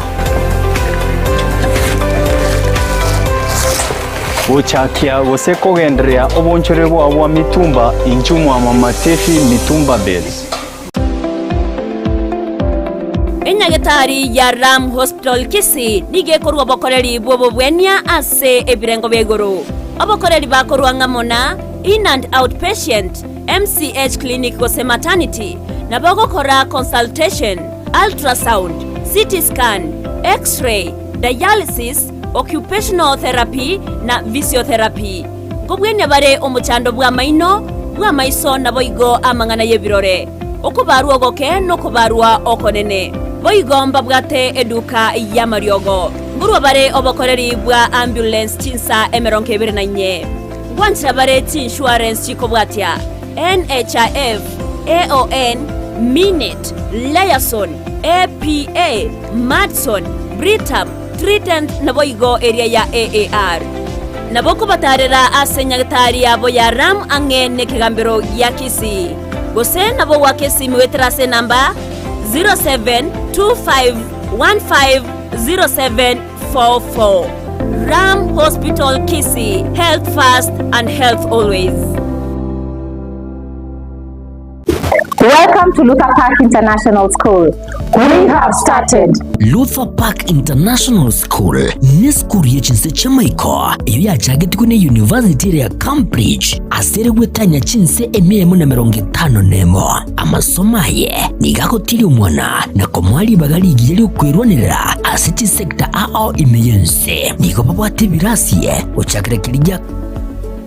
Gochakia gose kogendereria obonchore bwao bwa mitumba inchuo mwa Mama Tefi Mitumba Bales. Enyagetari ya Ram Hospital Kisii nigo ekorua obokoreri bw'obobwenia ase ebirengo bia igoro. Obokoreri bakorua ng'amo na In and Out Patient, MCH Clinic gose Maternity, nabo ogokora consultation, ultrasound, CT scan, X-ray, dialysis, occupational therapy na physiotherapy. Nkobwenia bare omochando bw'amaino, bw'amaiso naboigo amang'ana y'ebirore, okobarwa ogoke nokobarwa okonene. Boigo mbabwate eduka y'amariogo. Nkorwa bare obokoreri bwa ambulance chinsa 24. Ngwanchera bare chiinsurance chikobwatia, NHIF, AON, Minet, Liaison, APA, Madison, Britam, Trident naboigo eria ya AAR. Nabo okobatarera ase nyagetari yabo ya Ram ang'e nekegambero gia Kisii. Gose nabo goaka esimi goetera ase enamba 0725150744. Ram Hospital Kisii, health first and health always. Welcome to Luther Park International School. We have started. Luther Park International School nesukuru ye chinse chi'amaiko eyio yachagetigwe ne University ere ya Cambridge ase ere gwetania chinse emia emo na emerongo etano nemo. Amasomo aye nigo agotiria omwana na komoa ribaga rigiya ri'okwerwanerera ase chisecta ao ime y'ense. Nigo babwate ebirasi gochakera keria gia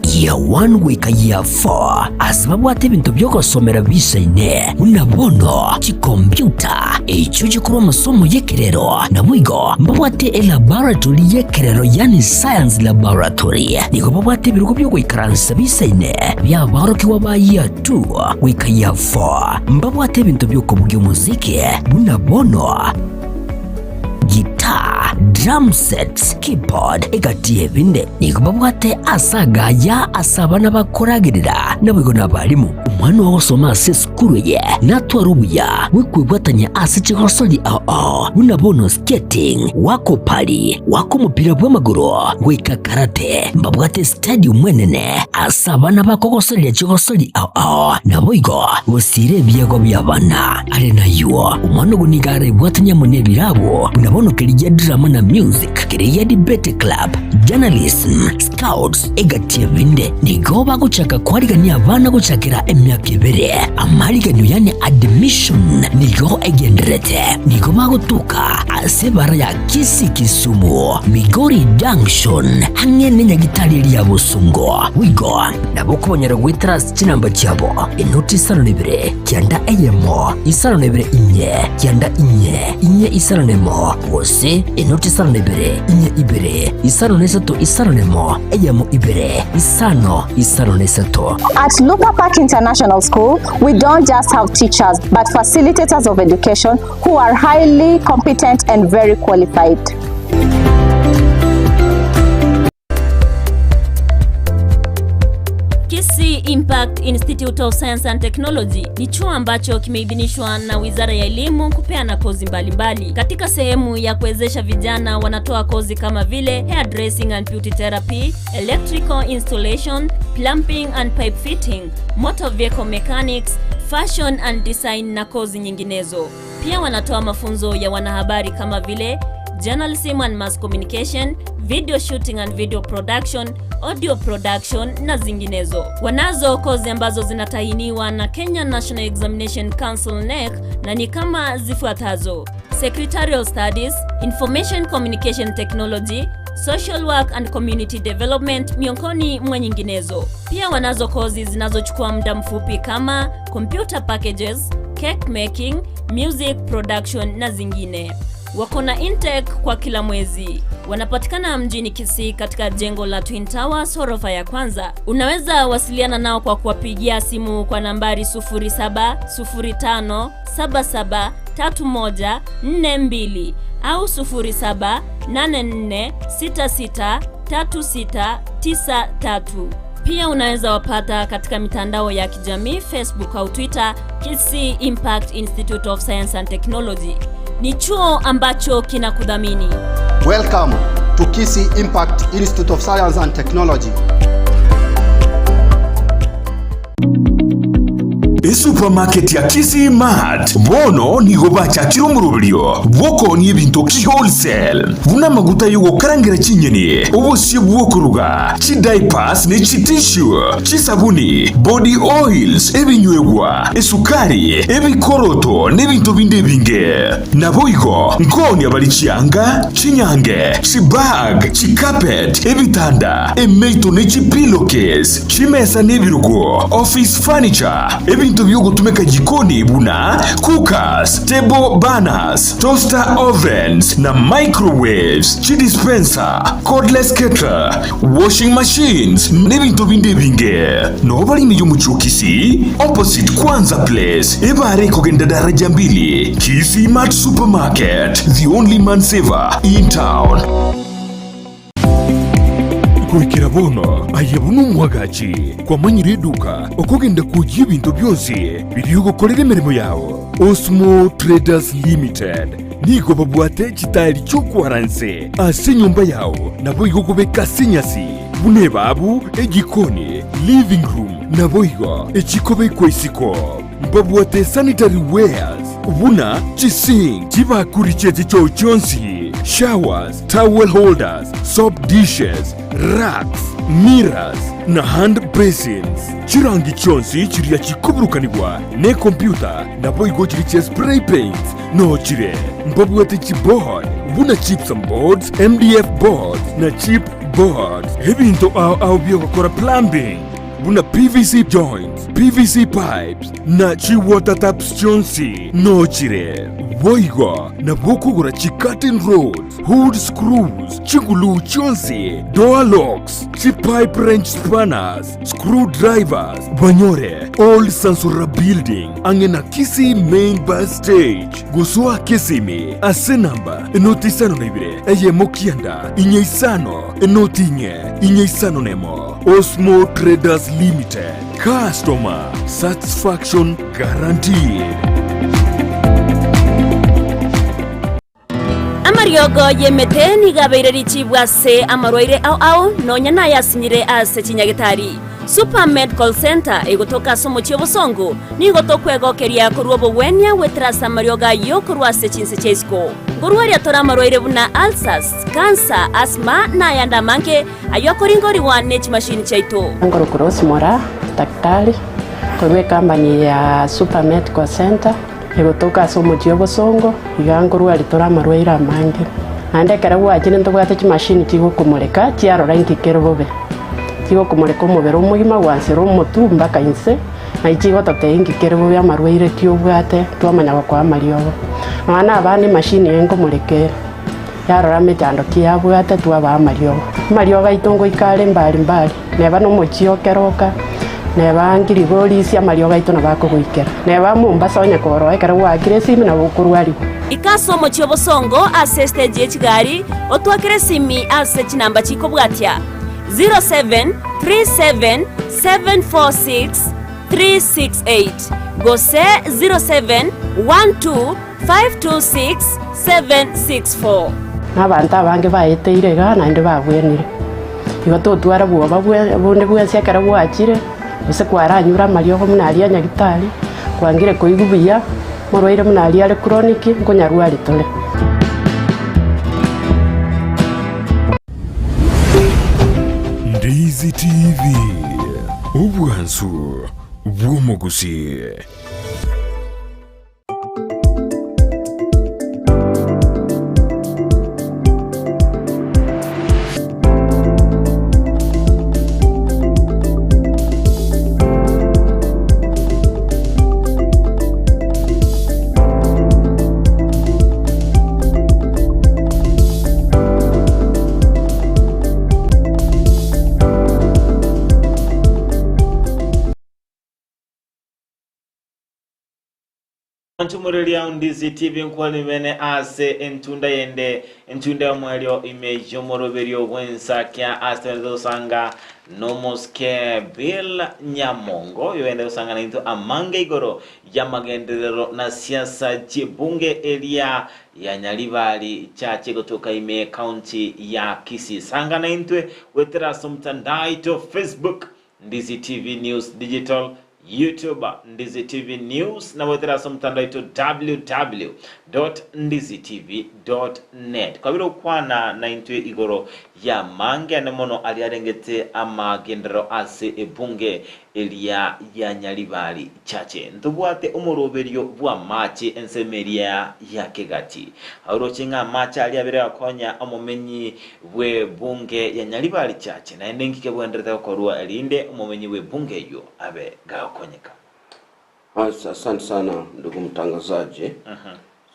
Year 1 goika Year 4 ase babwate ebinto bi'ogosomera bisaine, buna bono chikompiuta, echio chikorwa amasomo y'ekerero, naboigo mbabwate elaboratory y'ekerero yaani science laboratory. Nigo babwate ebirogo bi'ogoikaransa bisaine bi'aborokigwa ba Year 2 goika Year 4. Mbabwate ebinto bi'okobugia omosiki buna bono Guitar, drum sets, keyboard, egati y'ebinde. Nigo babwate ase agaya ase abana bakoragerera, naboigo nabarimu. Omwana ogosoma ase esukuru eye natware obuya bw'okwebwatania ase chigosori ao ao buna bono skating, goaka opari, goaka omopira bw'amagoro, goika karate. Mbabwate estadium enene ase abana bakogosoreria chigosori ao ao, naboigo gosiira ebiegwa bi'abana. Are nayio, omwana ogo nigo arebwatanie amo nebirabwo, buna bono keria gia drama na music, keria gia debate club, journalism, scouts, egati ebinde. Nigo bagochaka kwarigania abana gochakera emiaka ebere. Amariganio yaani admission nigo egendererete. Nigo bagotoka ase ebara ya Kisii Kisumu, Migori Junction, ang'e nenyagitari eria ya Bosongo. Boigo nabo okobanyora goetera ase chinamba chiabo, enoti isano na ibere, kianda eyemo, isano na ibere inye, kianda inye, inye isano na emo, gose enoti isano na ibere, inye ibere, isano na isato isano na emo, eyemo ibere, isano, isano na isato. At Luther Park International School, we don't just have teachers, but facilitators of education who are highly competent and very qualified. Kisii Impact. Institute of Science and Technology ni chuo ambacho kimeidhinishwa na Wizara ya Elimu kupeana kozi mbalimbali mbali. Katika sehemu ya kuwezesha vijana wanatoa kozi kama vile hairdressing and beauty therapy, electrical installation, plumbing and pipe fitting, motor vehicle mechanics, fashion and design na kozi nyinginezo. Pia wanatoa mafunzo ya wanahabari kama vile journalism and mass communication, video shooting and video production, audio production na zinginezo. Wanazo kozi ambazo zinatahiniwa na Kenya National Examination Council KNEC na ni kama zifuatazo: Secretarial Studies, Information Communication Technology, Social Work and Community Development miongoni mwa nyinginezo. Pia wanazo kozi zinazochukua muda mfupi kama computer packages, cake making, music production na zingine. Wako na intake kwa kila mwezi. Wanapatikana mjini Kisii katika jengo la Twin Towers ghorofa ya kwanza. Unaweza wasiliana nao kwa kuwapigia simu kwa nambari 0705773142 au 0784663693. Pia unaweza wapata katika mitandao ya kijamii Facebook au Twitter, Kisii Impact Institute of Science and Technology. Ni chuo ambacho kinakudhamini. Welcome to Kisii Impact Institute of Science and Technology. Esupamaketi ya Kisii Mart bono nigo bachakire omoroberio bw'okoonia ebinto ki-wholesale, buna amaguta y'ogokarangera chinyeni, obosio bw'okoruga, chidiapers ne chitissue, chisabuni, body oils, ebinywegwa, esukari, ebikoroto, na ebinto binde ebinge. Naboigo nkoonia bare chianga, chinyange, chibag, chicarpet, ebitanda, emeito ne chipillowcase, chimesa na ebirogo, office furniture, ebinto bi'ogotumeka jikoni buna cookers, table burners, toaster ovens na microwaves, chidispenser, cordless kettle, washing machines, n'ebinto binde ebinge. Noo bare ime y'omochie o Kisii, opposite Kwanza Place, ebare ekogenda daraja mbili, Kisii Mart Supermarket, the only man saver in town. Goikera bono aye buna omwagachi kwamanyire eduka okogenda kwoyia ebinto bionsi biria ogokorera emeremo yao. Osmo Traders Limited nigo babwate chitairi chi'okwara nse ase enyomba yao naboigo okobeka ase enyasi buna ebabu, ejikoni, living room naboigo echikobekwa isiko. Mbabwate sanitary wares buna chisink, chibakuri chie chichoo chionsi, showers, towel holders, soap dishes, racks, mirrors, na hand basins. Chirangi chionsi chiria chikoburukanigwa nekompyuta naboigo chiria chia spray paints noo chire. Mbabwate chiboard buna gypsum boards, MDF boards, na chip boards. Ebinto ao ao biogokora plumbing buna PVC joints, PVC pipes, na chi-water taps chionsi noo chire. Boigo nabo okogora chi-curtain rods, hood screws, chiguluu chionsi, door locks, chi-pipe wrench spanners, screw drivers, banyore Old Sansora Building ang'e na Kisii Main Bus Stage. Gosoa Kisimi ase namba enoti isano na ibere eyemo kianda inye isano enoti inye inye isano nemo. Osmo Traders Limited, customer satisfaction guaranteed. Amariogo y'emete nigo abeire richibu ase amarwaire ao ao, nonya nayasinyire ase chinyagetari. Super Medical Centre egotoka ase omochie obosongo, nigo tokwegokeria korwa obogwenia goetera ase amariogo ayio korwa ase chinse chia isiko. Nkorwaria tore amarwaire buna ulcers, cancer, asthma na ayande amange ayio akoringorigwa ne chimashini chiaito. Nkorokwa Rose Moraa, daktari, korwa ecompany ya Super Medical Centre, egotoka ase omochie obosongo, iga nkorwaria tore amarwaire amange. Naende ekero gwachire ntobwate chimashini chigokomoreka chiarora inki kere bobe. Chigokomoreka omobere omogima gwansera omotwe mpaka inse, naye chigototebia inki kere bobe amarwaire ki obwate, twamanya gokoa amariogo. Nonya na abana emashini eye nkomoreka ere, yarora emechando ki yabwate twabaa amariogo. Amariogo aito ngoika are mbari mbari, neba na omochie o Keroka, neba Nkirigorisia amariogo aito nabo akogoikera. Neba Mombasa onye koroa ekero gwaakire esimi nabo okorwarigwa. Ika ase omochie obosongo ase estage ye chigari, otwakere esimi ase chinamba chikobwatia, 0737 746. 368 gose 0712 526 764. Na abanto abange baeteire iga, naende babwenire. Igo totwara bwoba bonde bwensi ekero gwachire, gose kwaranyure amariogo buna aria a nyagitari, kwangire koigwa buya, morwaire buna aria are chronic, nkonyarwari tore. Ndizi TV, obwansu bw'omogusii. Nchumureria Ndizi TV nkwani bene ase entunda yende, entunda y'omwerio ime y'omoroberio bw'ensakia ase twenete gosanga nomosike Bill Nyamongo oyo oende gosanga naintwe amange igoro y'amagenderero na siasa chi'ebunge eria ya Nyaribari chache gotoka ime county ya Kisii. Sanga naintwe goetera ase omotandao oito Facebook Ndizi TV News Digital, YouTube, Ndizi TV News, na goetera ase omotandao oito www.ndizitv.net. Kwabire gokwana naintwe igoro y'amange ane mono aria arengete amagenderero ase ebunge eria ya Nyaribari Chache. Ntobwate omoroberio bw'amache ensemo eria ya Kegati. Oroche ng'a amache aria abere agokonya omomenyi bw'ebunge ya Nyaribari Chache, naende inki kebwenderete gokorwa erinde omomenyi bw'ebunge eyio abe gagokonyeka? Asante sana ndugu mtangazaji.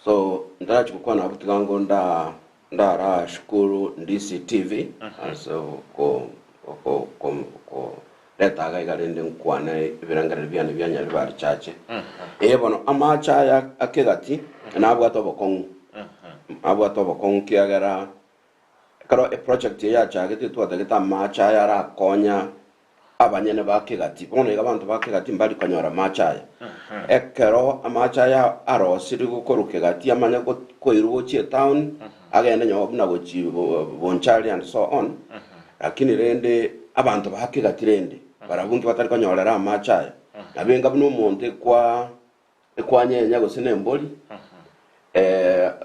So ndarachi gokwana abwo tiga ngo nda ndarashukuru Ndisi TV ase oko oko ko koreta iga iga rende nkwane ebirengererio biane bia Nyaribari Chache. Ee bono amache aya akegati nabwate obokong'u abwate obokong'u kiagera Ekero eproject eye yachagete twatagete amache aya arakonya abanyene ba Kegati. Bono iga abanto ba Kegati mbari konyora amache aya. Ekero amache aya arosirigwe korwa Kegati amanye koirwa gochia etown, agende nyoba buna gochi Bonchari and so on, lakini rende abanto ba Kegati rende barabwo inki batari konyorera amache aya? Nabo enga buna omonto ekwa Ekwanyenya gose nembori,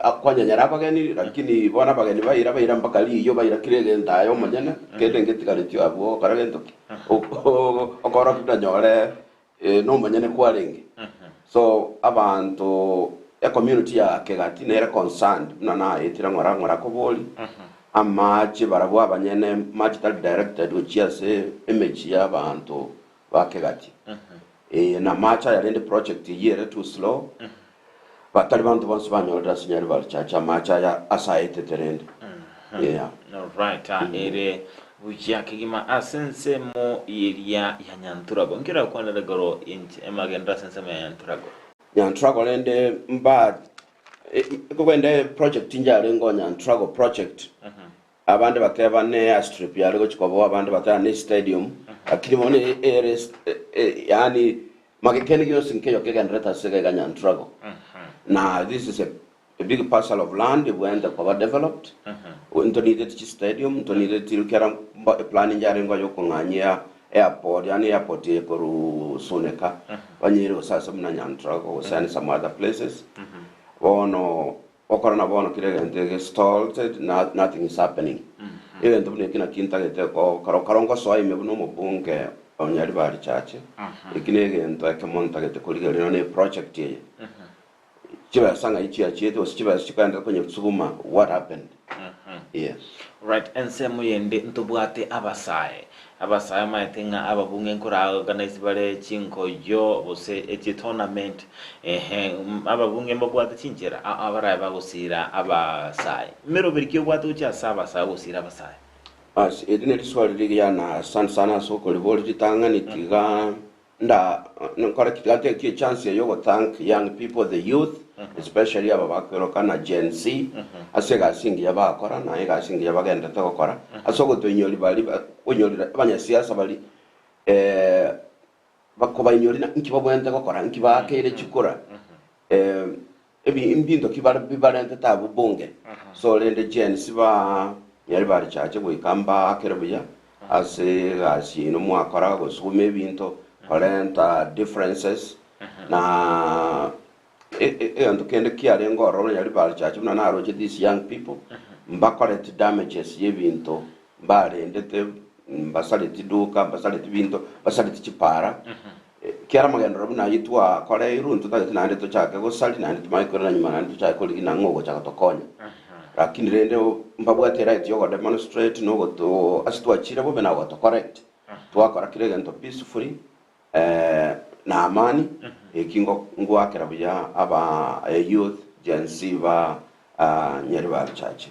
akwanyenyera abageni, lakini bono abageni baira baira mpaka riiyo baira kera egento aye omonyene, kende ngetigaretio abwo ogokora gento ki? Okorokia buna nyore nomonyene kwarenge. So abanto ecommunity ya Kegati nere concerned buna naetire ng'ora ng'ora kobori, amache barabwo abanyene mache tari directed gochia ase emechie ya abanto ba Kegati. Ee, namache aya rende project eyio ere too slow, batari banto bonsi banyorire ase Nyaribari Church amache aya ase aetete rende. Yeah. Alright, ah, ere buya kegima ase ensemo eria ya Nyanturago. Nki orakwanere igoro inche emagenderero ase ensemo ya Nyanturago? Nyanturago rende mba ekogenda project injarenge o Nyanturago project Abande bateba ne airstrip yare gochia koboa, abande bateba ne stadium, lakini bono ere yaani make kende gionsi nkeyo kegenderete ase iga iga Nyantrago. Na this is a big parcel of land ebwenerete koba developed, ntonideti chistadium, ntonideti kera eplan njarenge oyo okong'anyia airport, yaani airport eye korwa Suneka, banyeire gose ase buna Nyantrago gose and some other places. Bono Gokora na bono kera egento ege stalled, nothing is happening. Egento buna eki naki ntagete gokora karo ngosoa ime buna omobunge o Nyaribari Chache, eki negento ekemo ntagete korigereria nonya ne project eye. Chibesa ng'ai chiachiete gose chibesa chikoenderera konyesuguma, what happened? Yes. Right, ensemo yende ntobwate abasae. Abasae omanyete ng'a ababunge nkora organize bare chinkoyo gose echi tournament ehe ababunge mbabwate chinchera ao abarabe bagosira abasae. Meroberi ki obwate gochia ase abasae ogosira abasae? Bas, eri neriswali rigiya na asante sana ase okoribori ritang'ani tiga Nda nkore ki? Tiga ntake echance eye yogo thank young people, the youth, especially aba bakweroka na Gen Z, ase egasi engiya bagokora na egasi engiya bagenderete gokora, ase ogotoinyori bari koinyorera abanyasiasa bari. Bakobainyoria na inki babwenerete gokora, inki baakeire chikura, ebi mbinto ki bare bibarentete abwo bunge. So rende Gen Z ba Nyaribari Chache goika mbaakere buya ase egasi yaino mwakora gosuguma ebinto, korenta differences na egento kende kiarenge ororo Nyaribari Chache buna naroche these young people mbakoreti damages yebinto Mbarendete, mbasareti duka, mbasareti binto, mbasareti chipara. Ekiagera amagenderero buna ayio twakoreirwe, ntotagete naende tochake gosaria, naende tomanye koirana nyuma naende tochake korigia nang'o ogocha gotokonya. Lakini rende mbabwate eright ya ogodemonstrate na ogoto ase twachire bobe na gotocorrect. Twakora kera egento peacefully na amani, eki ngoakera buya aba youth, Gen Z ba Nyaribari Church,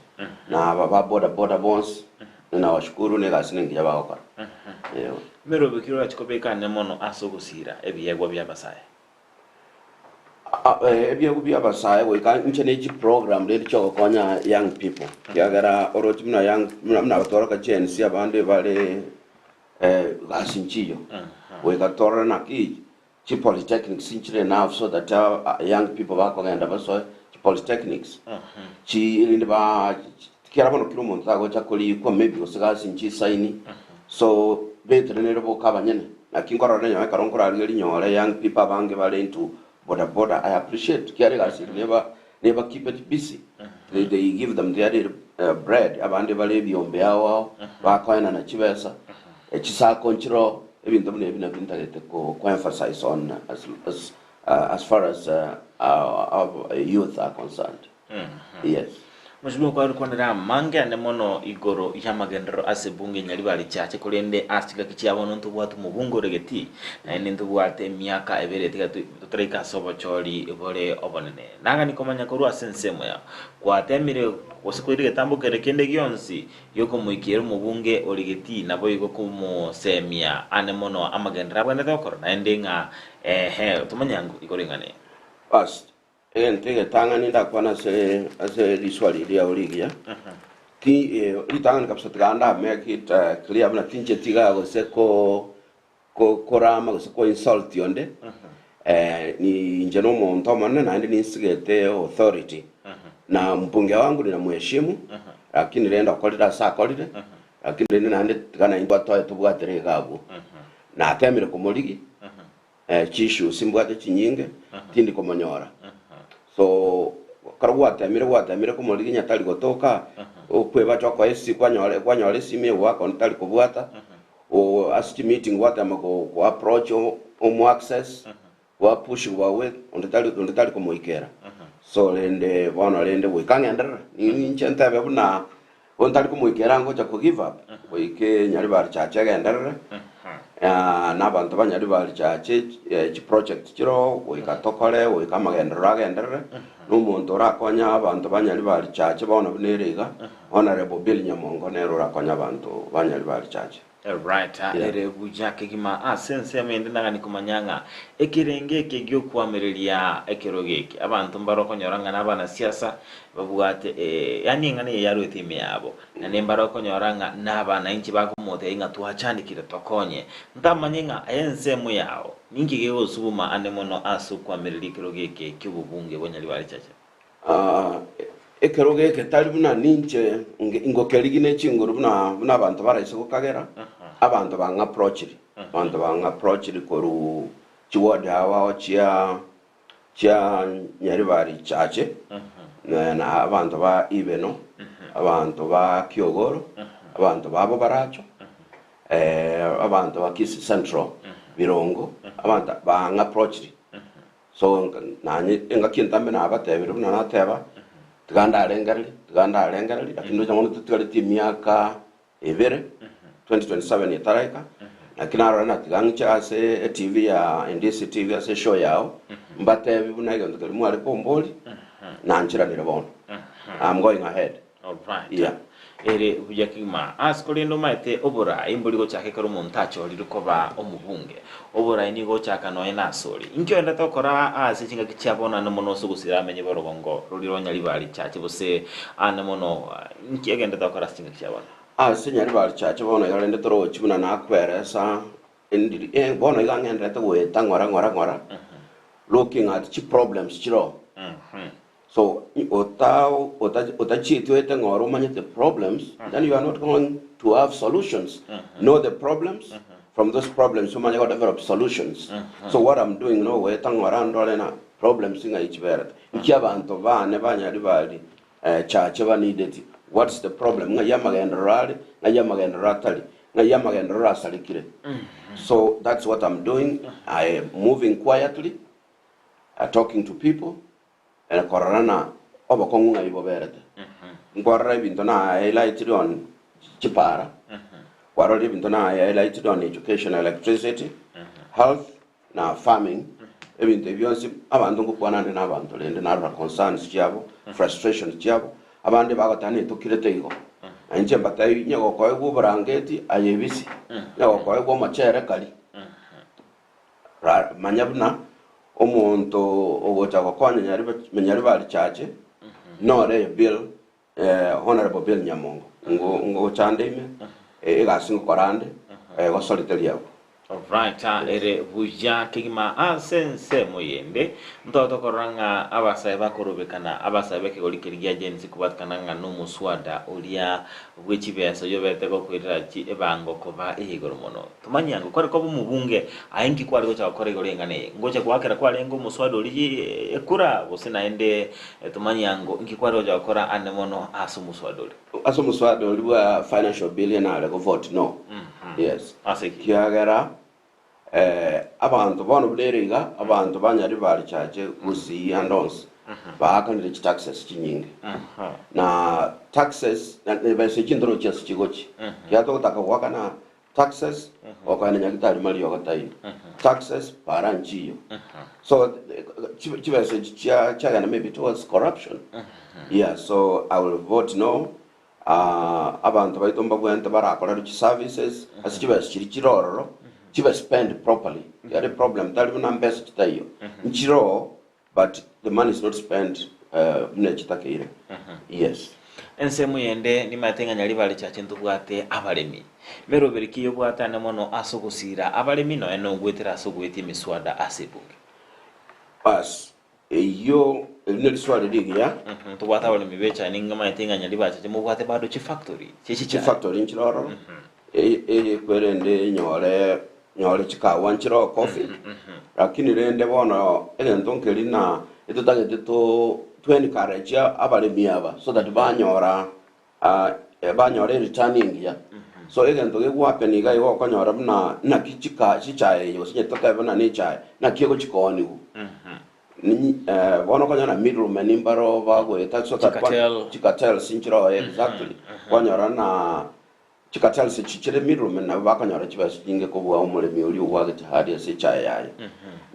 na aba ba boda boda bonsi, ninawashukuru na egasi nengiya bagokora. Eeh. Emerobo ki orachie kobeka ane mono ase ogosiira ebiegwa bi'abasae? Ebiegwa bi'abasae goika inche ne chiprogram rende chiogokonya young people, ekiagera oroche buna young buna abatworoka Gen Z abande bare Gasi nchiyo, goika torore naki chipolytechnics nchire enough so that young people bakogenda basoe chipolytechnics chi erinde ba ekiagera bono kera omonto tagocha korikwa maybe gose gasi nchisaini so betenenere boka abanyene. Naki nkorora nonye ekero nkorarigeria nyore young people abange bare into boda boda I appreciate ekiagera egasi eri neba neba keep it busy they, they give them their daily bread abande bare ebiombe ao ao bakoenana chibesa chisako nchiroo ebinto buna ebi nabio ntagete ko ko emphasize on as, as, as far as our youth are concerned yes. Mosubao kwarikwanera amange ane mono igoro y'amagenderero ase ebunge Nyaribari Chache korende ase chingaki chia bono ntobwate omobunge ore getii naende ntobwate emiaka ebere tiga totaraika ase obochori bore obonene. Nagani komanya korwa ase ensemo yao gwatemire gose koira egetambo kere kende gionsi giokomoikera omobunge ore getii naboigo komosemia ane mono amagenderero abwenerete gokora naende ng'a ehe tomanye ango igoro ing'ana eye. First, Egento egetang'ani ndakwane ase ase riswali riao rigiya, ti eh, ritang'ani kabisa tiga nda make it eh, clear buna tincheti igaa gose ko ko korama gose ko insult onde, eh, ni inche na omonto omonene naende ninsigete authority, na mbunge wangu ninamuheshimu, lakini rende okorire ase akorire, lakini rende naende tiga naintwe toe tobwatere iga abwo. Natemire komorigia. Chiissues mbwate chinyinge, tindi komonyora. So, ekero gwatemire gwatemire komoriginya tari gotoka, okwebacha okoa esi kwanyora kwanyora esimi egwaka onde tari kobwata, o ase chimeeting gwatema go go approach omo access, gwa push gwawe onde tari onde tari komoikera. So rende bono rende goika ng'enderere, ninche ntebe buna Bono tari komoikera ngocha ko give up goika Nyaribari Church egenderere na abanto ba Nyaribari Church chiproject chiroo goika tokore goika amagenderero agenderere na omonto orakonye abanto ba Nyaribari Church bono buna ere iga Honourable Bill Nyamongo nere orakonye abanto ba Nyaribari Church. Right, ere buya kegima ase ensemo ende nagani komanya ng'a ekerenge eke giokoamereria ekerogo eke abanto mbare okonyora ng'a nabanasiasa babwate yaani eng'ana eye yaruete ime yabo naende mbare okonyora ng'a nabananchi bakomotebia ng'a twachandekire tokonye ntamanye ng'a aye ensemo yao ninki gegosuguma ande mono ase okoamereria ekerogo eke kiobobunge bwa Nyaribari Chache. Ekerogo eke tari buna ninche ngokerigia ne chinguru buna buna abanto baraise gokagera, abanto bang'approachiri, abanto bang'approachiri korwa chiward ao ao chia chia Nyaribari Chache, na abanto ba Ibeno, abanto ba Kiogoro, abanto babo baracho, abanto ba Kisii Central, Birongo, abanto bang'approachiri. So nanye engaki entambe nabatebirie buna nateba, tiga ndarengererie, tiga ndarengererie, lakini ndoche bono totigareti emiaka ebere, 2027 etaraika, naki narora ng'a tiga ng'iche ase etv ya Ndisi TV ase eshow yao, mbatebi buna egento keria mware komboria, nancheranire bono. I'm going ahead. Alright. Yeah. Ere buya kegima. Ase korende omaete oborai mbori gochaka ekero omonto achorire koba omobunge. Oborai nigo gochaka nonya nasore. Inki oendete gokora ase chingaki chia bono ande mono ase ogosira amenye b'orogongo roria rwa Nyaribari Church gose ande mono inki ogendete gokora ase chingaki chia bono? Ase Nyaribari Church bono iga rende torochi buna nakweresa. Ndiri eh, bono iga ng'enderete goeta ng'ora ng'ora ng'ora, looking at chiproblems chire oo. So ota ota otachieti oete ng'ora omanyete problems, then you are not going to have solutions. Know the problems, from those problems omanye go develop solutions. So what I'm doing nogoeta ng'ora ndore na problems ng'ai chiberete. Nki abanto bane banyaribari chache banideti, what's the problem? Ng'ai amagenderero are, ng'ai amagenderero atari, ng'ai amagenderero asarekire. So that's what I'm doing, I am moving quietly, talking to people, and korora na obokong'u ng'ai boberete. Nkwarora ebinto na highlighted on chipara, kwarorire ebinto na highlighted on education, electricity, health, na farming, ebinto ebi bionsi abanto ngokwana nde nabanto rende narora concerns chiabo, frustrations chiabo, abande bagoteba netokirete igo. Na inche mbatebi onye gokoegwa oborangeti aye ebisi, onye gokoegwa omochere kari. Ra manya buna omonto ogocha gokonya nyariba nyaribari chache nore Bill Honourable Bill Nyamongo, ngo ngochande ime, egasi ngokora ande, gosoriteria abwo. Alright, ere buya kegima ase ensemo yende ntobe tokorora ng'a abasae bakorobekana abasae b'ekegori keria gia Gen Z kobatikana ng'a nomoswada oria bwe chibesa oyio obete gokoirera chi ebango koba ey'igoro mono. Tomanye ango kware koba omobunge aye nki kware gocha gokora igoro y'eng'ana eye? Ngocha goakera kwarenge omoswada oria ekura gose naende Tomanye ango inki kware gocha gokora ande mono ase omoswada oria. Ase omoswada oria bwa financial bill nare go vote no. Yes. Ase ki? Kiagera abanto bono buna ere iga, abanto ba Nyaribari Chache, Gusii ande onsi, baakanire chitaxes chinyinge. Na taxes, na ebesa echi ntorochi ase chigochi. Kiagera togotaka goakana Taxes, okoenda nyagitari mariogo taiyo. Taxes, para nchiyo. So, chibesa echi chia chiagenda maybe towards corruption. Yeah, so I will vote no. Ah, abanto baito mbabwenerete barakorerwe chiservices ase chibesa chiria chire ororo, chibe spend properly. Yari problem tari buna mbesa chitaiyo. Nchiroo, But the money is not spent buna echitakeire. Yes. Ensemo yende nimaete ng'a Nyaribari Church ntobwate abaremi. Meroberi ki eyobwate ane mono ase ogosiira abaremi nonya nogwetera ase ogoetia emiswada ase ebunge? Bas, eyio eri neriswali rigiya. Ntobwate abaremi b'echae ning'amaete ng'a Nyaribari Church mobwate bado chifactory chie chichae. Chifactory nchire ororo, eye kwerende enyore nyore chikawa nchire oo coffee, lakini rende bono egento nkeri na etotagete to to encourage abaremi aba so that banyora banyora ereturn engiya. So egento gegohappen iga igo okonyora buna naki chika chichae eye gose onye totebe buna ne echae, naki egochi kooniwa. Bono okonyora middlemen mbaro bagoeta so that Chicartel. chicartels nchire oo exactly. Kwanyora na Chicartels echi chire middlemen nabo bakonyora chibesa chinyinge kobua omoremi oria obwagete hadi ase echae yaye.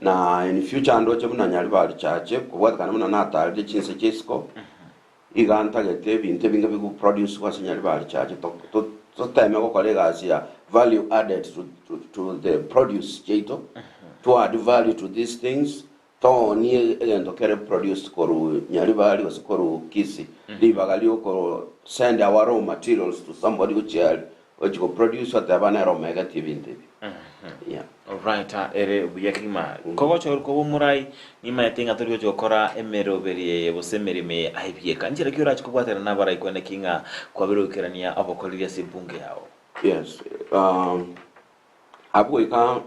Na in future ndoche buna Nyaribari Chache kobwatekana buna natarire chinse chia isiko, iga ntagete ebinto ebinge bigoproducigwa ase Nyaribari Chache toteme gokora egasi ya value added to the produce chiaito, to add value to these things Toonie egento kere produced korwa Nyaribari gose korwa Kisii, ribaga rioko send our raw materials to somebody gochia aria ochi go produce oteba nere omegetie ebinto ebi. Yeah. Alright, ere buya kegima. Kogochorwa koba omorai, nimaete ng'a tori gochia gokora emeroberi eye gose emeremo eye aye bieka. Nchera ki orache kobwatana nabarai kwene ki ng'a kwabire goikerania obokoreri ase ebunge yao? Yes, abwo goika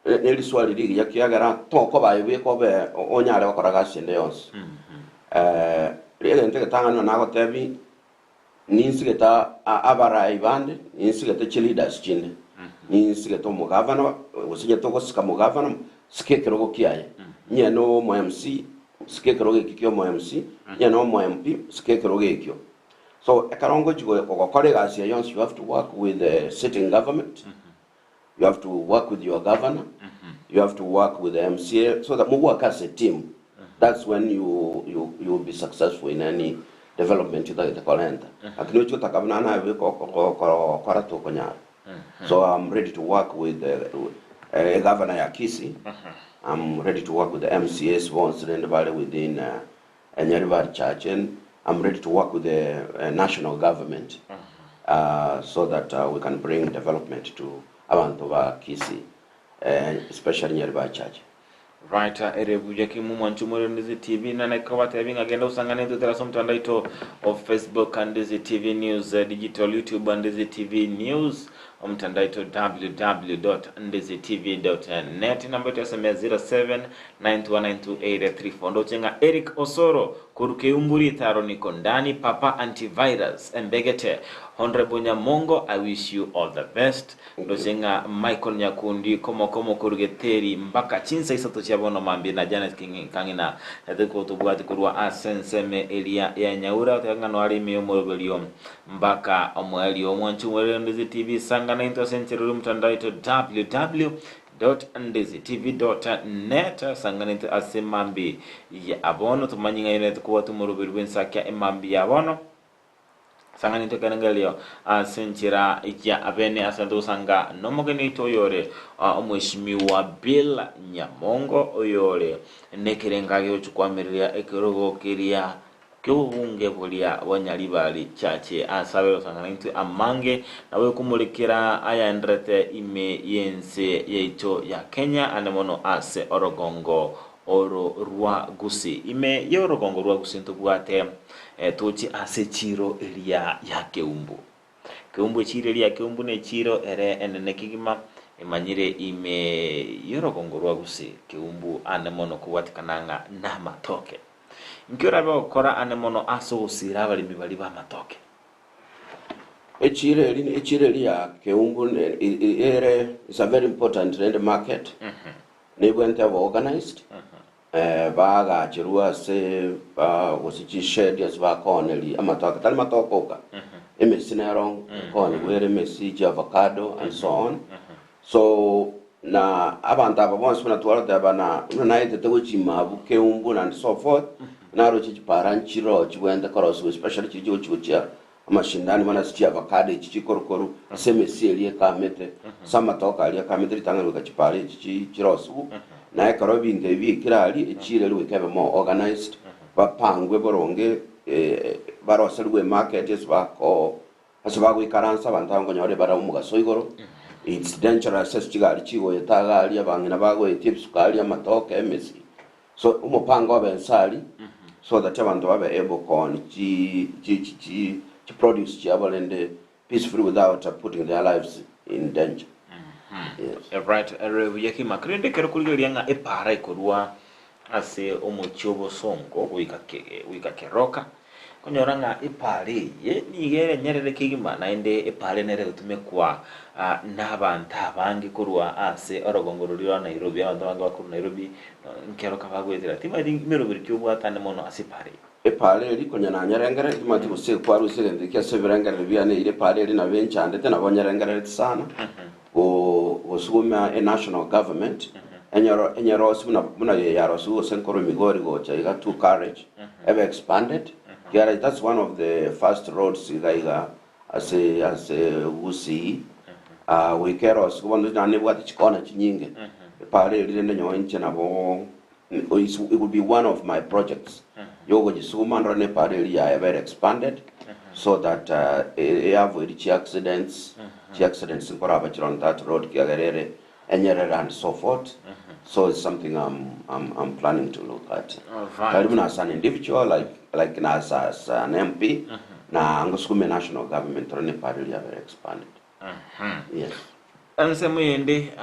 Neriswali rigiya kiagera tokoba aye bweka obe onyare gokora gasi ende yonsi. Egento egetang'ani buna nagotebi, ninsigete abarai bande, ninsigete chileaders chinde, ninsigete omogavana, gose onye togosika omogavana, sika ekerogo kiaye. Onye na omo MC, sika ekerogo ekio kia omo MC, onye na omo MP, sika ekerogo ekio. So ekero ngochi gokora egasi eye yonsi, you have to work with the sitting government, You have to work with your governor, you have to work with the MCA, so that muwork as a team. That's when you, you, you will be successful in any development otagete korenta. Lakini ochie otaka buna naye bweka okora tokonyara. So I'm ready to work with the governor ya Kisii. I'm ready to work with the MCAs bonsi rende bare within Nyaribari Church and I'm ready to work with the national government so that we can bring development to abanto ba Kisii. Especially Nyaribari Church. Right, ere buya kimo mwancho more Ndizi TV na nekabatebi ng'a genda osangane intwe ase omotandao oito o Facebook Ndizi TV News eh, Digital YouTube Ndizi TV News omotandao oito www.ndizitv.net namba yetu ya SMS 0792928834 ndoche ng'a Eric Osoro Korwa keumbu ritaro niko ndani papa antivirus embegete Honourable Nyamongo I wish you all the best ndoche ng'a Michael Nyakundi komokomo korwa Geteri mpaka chinsa isato chia bono mambia na Janet Kang'ina totobwati korwa ase enseme eria ya Nyaura oteba ng'a noare ime yomoroberio mpaka omoerio omwanchi omwerere Ndizi TV sangana intwe ase enchera ore omotandao oito www. Ndizitv. Net sanganete ase emambi ya bono tomanye ng'a inwe tokobwata omoroberi bw'ensakia emambi ya bono sanganete ekerengererio ase enchera ya abene ase togosanga nomogeni oito oyore omweshimiwa Bill Nyamongo oyore nekerenga gegochia koamereria ekerogo keria Ki'obobunge boria bwa Nyaribari Church ase abere gosanga naintwe amange, nabo ekomorekera ayaenderete ime y'ense yaito ya Kenya ande mono ase orogongo oro rwa Gusii. Ime y'orogongo rwa Gusii ntobwate tochie ase echiro eria ya Keumbu. Keumbu echiro eria ya Keumbu nechiiro ere enene kegima emanyire ime y'orogongo rwa Gusii. Keumbu ande mono kobwatekana ng'a namatoke. Inki orabe gokora ane mono ase ogosiira abaremi baria b'amatoke? Echiro eri echiro eri ya Keumbu ere is a very important rende market nebwente ebe organized baagacherwa ase gose chished ase bakooneria amatoke tari matoke oka emesi nero nkoonigwa ere emesi chi avocado and so on So, na abanto aba bonsi buna twaroteba na buna naetete gochia ime abwo keumbu and so forth, naroche chipara nchiroo chibwenerete korosigwa especially chiria chigochia gochia amashindani mono ase chiavacado echi chikorukoru ase emesie eria ekamete, ase amatoke aria akamete ritang'ani goika chipara echi chi chirosiwu, na ekero ebinto ebi biaikire aria, echiro eria goika ebe more organised, bapangwe boronge baroserigwe emarket ase bakoo Ase bagoikaransa abanto aba nkonyora ebara omogaso igoro, it's dangerous ase chigari chigoeta iga aria, abang'ina bagoetia ebisukari, amatoke, emesi. So omopango obe ense aria, so that abanto babe able kooni chi chi chi chi chi produce chiabo rende peacefully without putting their lives in danger. Yes. Right, ere buya kegima. Korende ekero okorigereria ng'a epaara ekorwa ase omochie obosongo goika goika keroka, Nkonyora ng'a epaara eye nigo ere nyerere kegima, naende epaara nere egotumekwa nabanto abange korwa ase orogongo roria rwa Nairobi. Abanto abange bakorwa Nairobi nkero kabagoetera. Timanyeti meroberi ki obwatane mono ase epaara eye. Epaara eri konya nanyerengereretie, timanyeti gose ekwarwa ase egento eke ase ebirengererio biane eira epaara eri nabo enchandete, nabo nyerengerereti sana, go gosuguma enational government enyoro enyerosi buna buna eye yarosiwe gose nkorwa Migori gocha iga to Courage ebe expanded kiagera that's one of the first roads iga iga ase ase Gusii ah goika erosiwe bono naende nebwate chikona chinyinge epaara eria rende nyowe inche nabo is it will be one of my projects yogochesuguma ndore na epaara eria yaye ebe expanded so that e avoid chi accidents chi accidents nkoraba chire on that road kiagera ere enyerere and so forth so it's something I'm, I'm, I'm planning to look at Alright. tari buna as an individual like like na as, as an MP na ngosukume national government tore na epaara eria yabere expanded yes Ensemo yende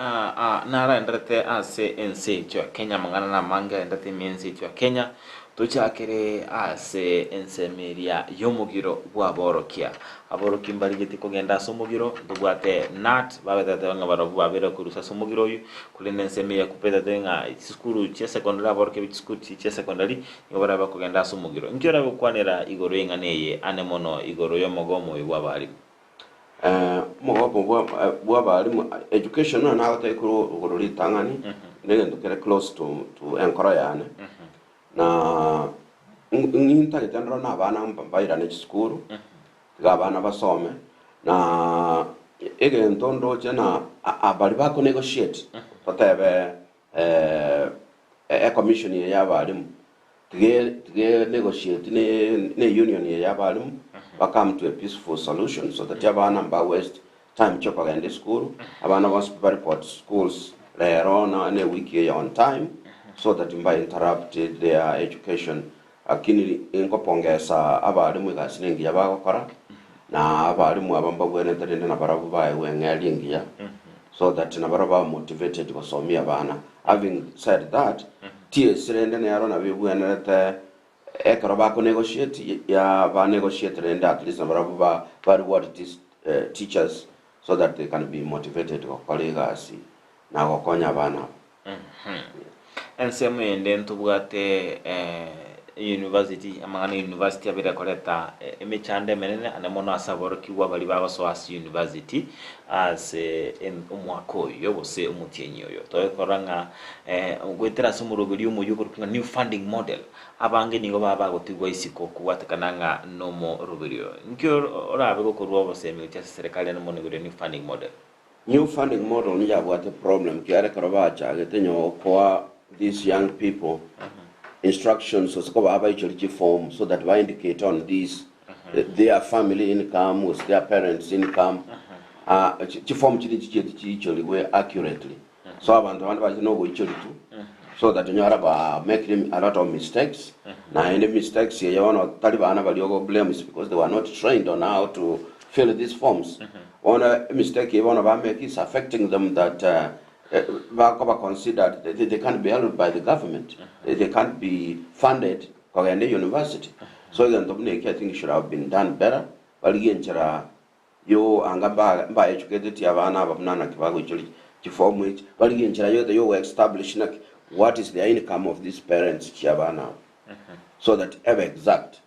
naraenderete ase ense yaito ya Kenya, amang'ana namange aenderete ime y'ense yaito ya Kenya, tochakere ase ensemo eria y'omogiro bw'aborokia. Aborokia mbarigetie kogenda ase omogiro, ntobwate KNUT, babetete ng'a barobwo babeire korusia ase omogiro oyio, korende ensemo eye ya KUPPET etebe ng'a chisukuru chia secondary, aborokia be chisukuru chia secondary, nigo barabe bakogenda ase omogiro. Inki orabe gokwanera igoro y'eng'ana eye ane mono igoro y'omogomo oyo bw'abalimu? Omogoko bw'abalimu, education nonye nagotebia korwa igoro ritang'ani, negento kere close to to enkoro yane, na nintagete ndore na abana mbairane chisukuru, tiga abana basome, na egento ndoche na baria bako negotiate, totebe ecommission eye ya abalimu, Tiga tiga negotiate ne ne union eye ya abalimu ba come to a peaceful solution so that abana mba waste time chiokogenda esukuru abana bonsi ba report schools. rero na ne wiki eye on time so that mba interrupt their education lakini nkopongesa abarimu egasi nengiya bagokora na abarimu aba mbabwenerete rende nabarabwo baegwe eng'eria engiya so that nabarabwo babe motivated gosomia abana. Having said that, TSC rende nero nabo ebwenerete Ekero bako negotiate ya ba negotiate rende at least nabarabwo ba ba reward these teachers so that they can be motivated gokora egasi na gokonya abana aba. Ensemo ende ntobwate university, amang'ana ya university abere koreta emechando emenene ande mono ase aborokigwa baria bagosoa ase university ase omwaka oyo gose omotienyi oyo. Tokorora ng'a goetera ase omoroberio omoyio okorokwa ng'a new funding model, Abange nigo baba bagotigwa isiko kobwatekana ng'a nomoroberio oyo. Inki orabe gokorua obosemi gochia ase serikali ande mono igoro ya new funding model? New funding model niyabwate problem kiagera ekero bachagete nyo koa these young people instructions gose kobaa baichorie chiform so that ba indicate on this their family income gose their parents income ah chiform chiria nchichieti chiichorigwe accurately. So abanto abande bache nogoichoria tu so that onyore ba making a lot of mistakes naende mistakes eye bono tari bana baria ogo blame is because they were not trained on how to fill these forms bono emistake eye bono ba make is affecting them that uh, eh, bakoba considered they, they can't be helped by the government they, they can't be funded kogenda university so egento buna eki I think should have been done better barigie enchera Yoo, anga mbaechuketetie abana aba buna naki bagoichoria chifomu echi, barigie enchera yote yogoestablish naki what is the income of these parents chiabana aba so that ebe exact.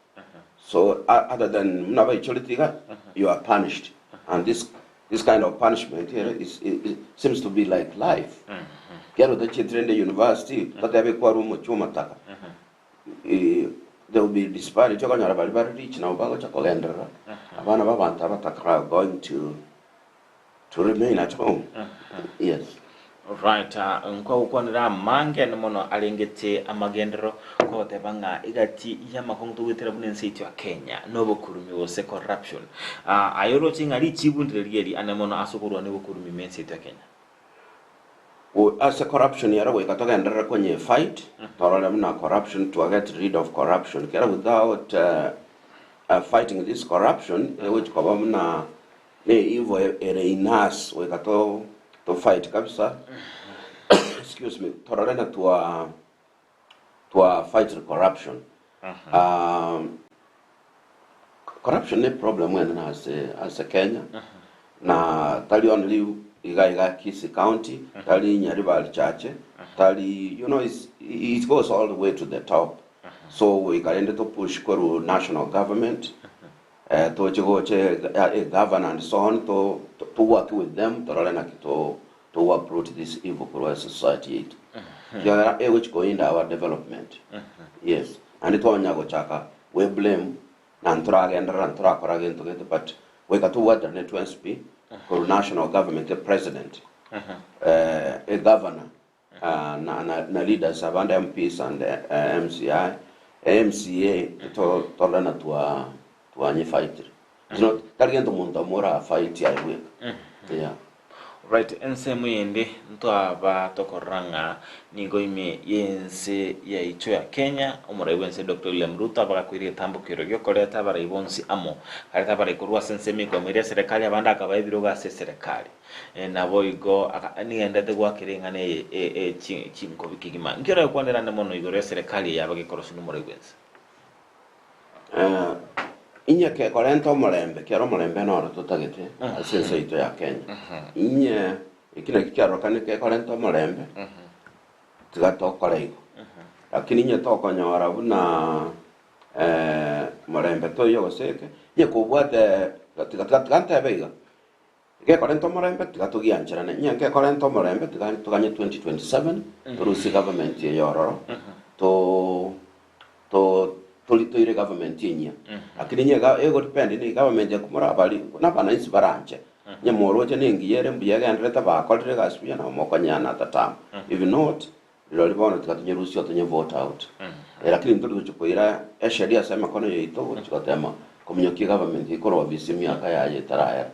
So other than buna baichoreti iga, you are punished and this this kind of punishment here is, is, seems to be like life. Kero otachieti rende university, totebe kwarwa omochie omotaka, There will be disparity okonyora baria bare rich nabo bagocha kogenderera, abana ba abanto abataka are going to to remain at home. Yes. Right, nkwagokwanera amange ane mono arengete amagenderero kogoteba ng'a egati y'amakong'u togoetera buna ense yaito ya Kenya nobokurumi gose corruption. Ah, aye oroche ng'a richibu ndire rieri ane mono ase okorwania obokurumi ime ense yaito ya Kenya. Ase corruption ere goika togenderere konye fight torore buna corruption to get rid of corruption kera without fighting this corruption egochi koba buna ne evil ere in us goika to to fight kabisa excuse me torore na twa twa fight corruption Corruption ne problem enene ase ase Kenya na tari only iga iga Kisii County, tari Nyaribari Chache, tari you know it's, it goes all the way to the top. So goika rende to push koru national government eh, toche goche eh, governor and so on to, to, to work with them torore naki to to uproot this evil korwa ase society yaito. Kiagera egochi kohinda our development. Yes. Naende twanya gochaka gwe blame na ntoragenderera ntorakora gento gete but goika tobwaterane twensi pi korwa national government e president eh, e governor ah, na, na, na leaders abande MPs and eh, MCI MCA to torore na twa twanyefightire It's not tari gento monto omo orafight aye bweka yeah. Right, ensemo yende ntwaba tokorora ng'a nigo ime y'ense yaito ya Kenya, omorai bw'ense Doctor William Ruto abagakoire egetambo kero giokoreta abarai bonsi amo, akareta abarai korwa ase ensemo ekwamo eria eserekari abande akabaa ebirogo ase eserekari. Naboigo aka nigenderete goakera eng'ana eye e- e chi chinkobi kegima. Nki oregokwanera ande mono igoro y'eserekari eye abagekoroswa nomorai bw'ense? Inye kekorenta omorembe, kera omorembe noro totagete ase ense yaito ya Kenya. Inye eki naki kiarorokane kekorenta omorembe, tiga tokore igo. Lakini inye tokonyora buna morembe toiyo gose eke, inye kobwate tiga tiga tiga ntebe iga, Gekorenta omorembe tiga togiancherane, inye ngekorenta omorembe tiga toganye 2027 torusie government eye ororo to to tori toire government enyia. Lakini inye iga ego depend ne government ekomora abari na abananchi baranche. Inye moroche ne engiya ere mbuya egendererete bakorire egasi buya nabo mokonyeana at a term. If not, rirorio bono tiga tonyerusie otonye vote out. Lakini ntori gochia koira esheria ase emekono yaito gochia gotema kominyokia egovernment ekorwa ofisi emiaka yaye etarayera.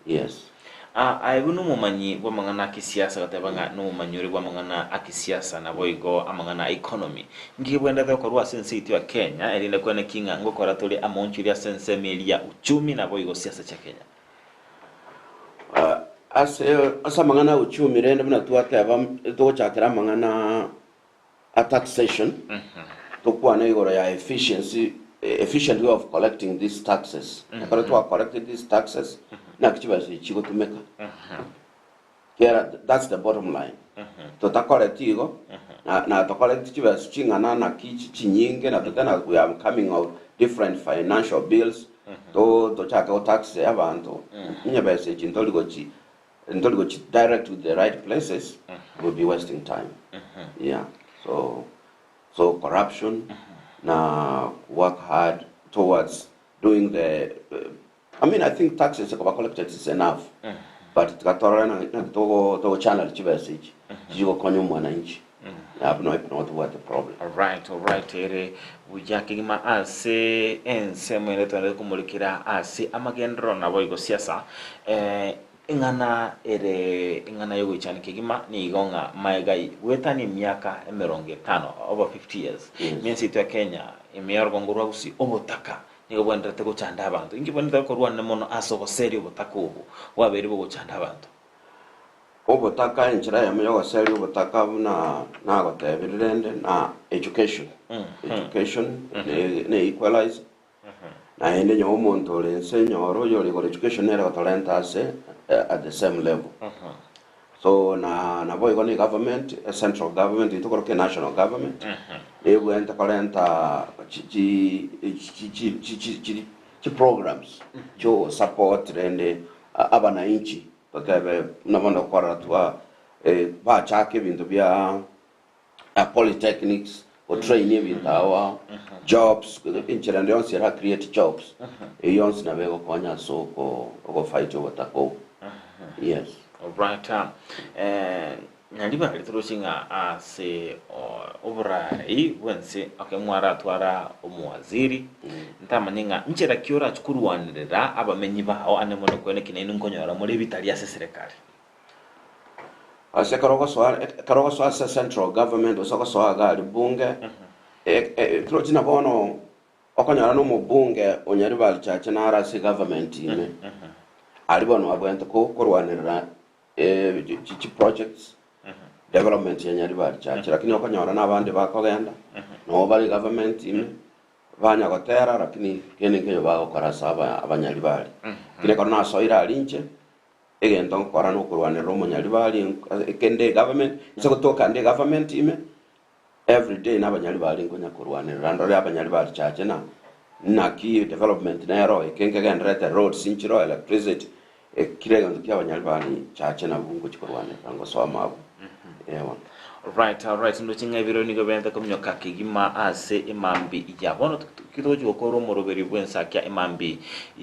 Yes. Ah, aye buna omomanyi bw'amang'ana a kisiasa gateba ng'a nomomanyi ore bw'amang'ana a kisiasa naboigo amang'ana a economy. Inki kebwenerete gokorwa ase ense yaito ya Kenya erinde kwene ki ng'a ngokora tore amaonchori ase ensemo eria ya uchumi naboigo siasa chia Kenya? Ah, ase ase amang'ana a uchumi rende buna twateba togochakera amang'ana a taxation, tokwane igoro ya efficiency, efficient way of collecting these taxes. Ekero twa collected these taxes, naki chibesa echi chigotumeka. Kera that's the bottom line. Totakoreti igo, na na tokoreti chibesa ching'ana naki chi chinyinge na totena we are coming of different financial bills, to tochake go tax abanto, onye besa echi ntori gochi Ntori gochi direct to the right places we'll be wasting time yeah so so corruption na work hard towards doing the I mean I think taxes ekoba collected is enough but tiga torore naki togo togo channel chibesa echi chigokonya omwananchi abwo noo noo tobwate problem. Alright, alright, ere buya kegima ase ensemo ere twenderete komorikera ase amagenderero naboigo siasa eh, Eng'ana ere eng'ana y'ogoichania kegima nigo ng'a magega goetania emiaka emerongo etano, over 50 years, ime ense yaito ya Kenya, ime y'orogongo rwa Gusii, obotaka nigo bwenderete gochanda abanto. Inki bwenderete gokorwa mono ase ogoseria obotaka obo bwabeire bogochanda abanto? Obotaka, enchera eyemo y'ogoseria obotaka buna nagotebirie rende na education. Education ne equalizer. Naende nyowe omonto ore inse nyore oyore igoro education nere gotorenta ase at the same level. So na naboigo ne government, e central government intwe tokoroka e national government, nebwenerete korenta chi chi chi chi chi chi chi chi programs chiogosupport rende abananchi totebe buna bono okorora twa bachaka ebinto bia polytechnics, gotrain ebinto ao ao, jobs, enchera ende yonsi era create jobs, eyio yonsi nabo egokonya ase oko ogofight obotaka obwo. Yes. Alright, eh, nyaribari toroche ng'a ase oborai bwense okay mwaratwara omowaziri ntamanye ng'a nchera ki orache korwanerera abamenyi bao ande mono kwene ki nainwe nkonyora more ebitari ase eserekari. Ase ekero ogosoa ekero ogosoa ase central government gose ogosoa iga aria bunge, torochi na bono okonyora na omobunge o Nyaribari Chache naro ase egovernment ime, aria bono abwenerete ko korwanerera chi chiprojects, development ya Nyaribari Chache. Lakini okonyora na abande bakogenda, nabo bare egovernment ime, banya gotera lakini kende nkeiyo bagokora ase aba abanyaribari. Lakini ekero nasoire aria inche, Egento ngokora nokorwanerera omonyaribari kende egovernment, inse gotoka nde egovernment ime, everyday nabanyaribari nkonya korwanerera ndore abanyaribari chache na naki development nero eke nkegendererete roads nchiroo electricity, kera egento kia abanyaribari chache nabwo ngochi korwanerera ngosoma abwo eh bono. Alright, alright, ndoche ng'a ebiro nigo biaete kominyoka kegima ase emambi ya bono. Ki togochi gokora omoroberi bw'ensakia emambi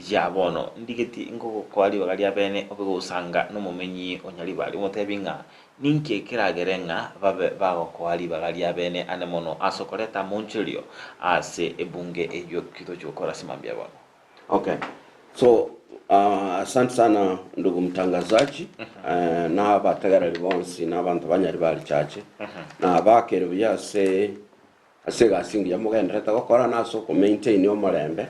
ya bono? Ndigeti ngogokoa ribaga ria bene obe gosanga nomomenyi o Nyaribari, omotebi ng'a ninki keragere ng'a babe bagokoa ribaga ria bene ane mono ase okoreta amonchorio ase ebunge eyio. Ki togochi gokora ase emambi ya bono? Okay. So, uh, asante sana ndugu mtangazaji uh, na abategereri bonsi na abanto ba Nyaribari Church na abakere buya ase ase egasi engiya mogenderete gokora na ase okomaintain omorembe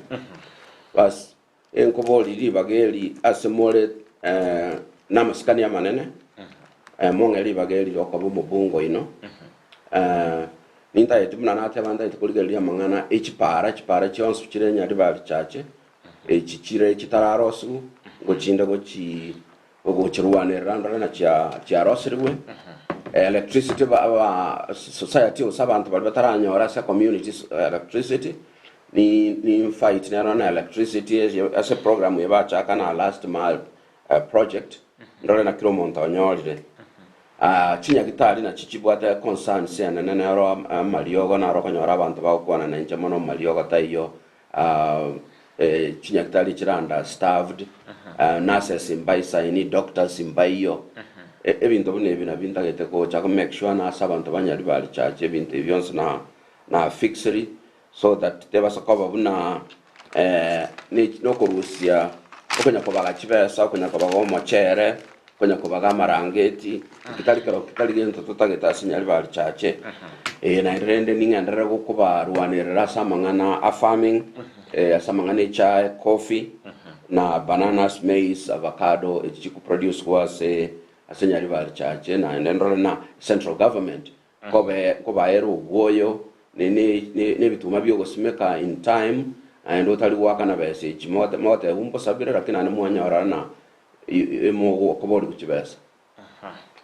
bas enkobori ribaga eri ase more eh, namasikani amanene eh, mong'e ribaga eri riokoba omobunge oino eh, Nintagete buna nateba ntagete korigereria amang'ana e chipara, chipara chionsi chire Nyaribari Chache, echi chire chitararosigwe, ngochinde gochi gochirwanerera ndore na chia chiarosirigwe. Electricity ba ba society gose abanto baria bataranyora ase community electricity, ni ni fight nero na electricity ase program eye bachaka na last mile project, ndore na kera omonto onyorire. Chinyagitari nachio chibwate concerns enene nero amariogo naro okonyora abanto bagokwana na inche mono mariogo taiyo chinyagitari chire under staffed nurses mbaisaini doctors mbaiyo ebinto buna ebi nabio ntagete gocha ko make sure nase abanto ba Nyaribari church ebinto ebi bionsi na na fixiri so that tebasa koba buna nokorusia okonya kobaga chibesa okonya kobaga omochere. Konya kobaga amarangeti, eki tari kero tari gento totagete ase Nyaribari Chache. Eh, naende rende ning'enderere gokobarwanerera ase amang'ana a farming, eh, ase amang'ana echae, coffee, na bananas, maize, avocado, echi chikoproduce gwa ase ase Nyaribari Chache, naende ndore na central government nkobe nkobaera obwoyo ne ne ne nebituma biogosimeka in time, naende otari goakana besa echi mogote mogoteba mbosabire lakini naende mwanyora na Mokoborigwa chibesa.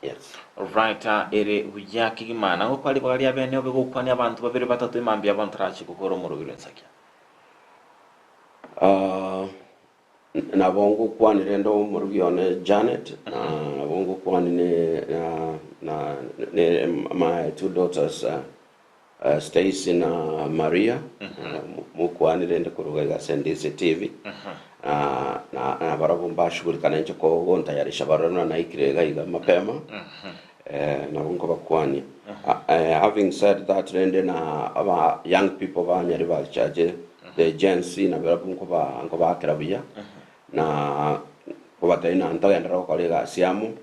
Yes. Right, ere buya kegima. Nang'o kwa ribaga ria bene obe gokwania abanto babere batato emambia abo ntarache gokora omorobiri ensakia. Ah, nabo ngokwania rende omorugi one Janet, na nabo ngokwania ne na na ne my two daughters uh, Stacy na Maria, mokwane rende korwa iga ase Ndizi TV, na nabarabwo mbashughulika nainche kogontayarisha barore buna naikire iga iga mapema, nabo nkobakwania. Having said that rende na aba young people ba Nyaribari Church, the Gen Z nabarabwo nkoba nkobaakera buya, na nkobatebia na ntogenderere gokora egasi amo.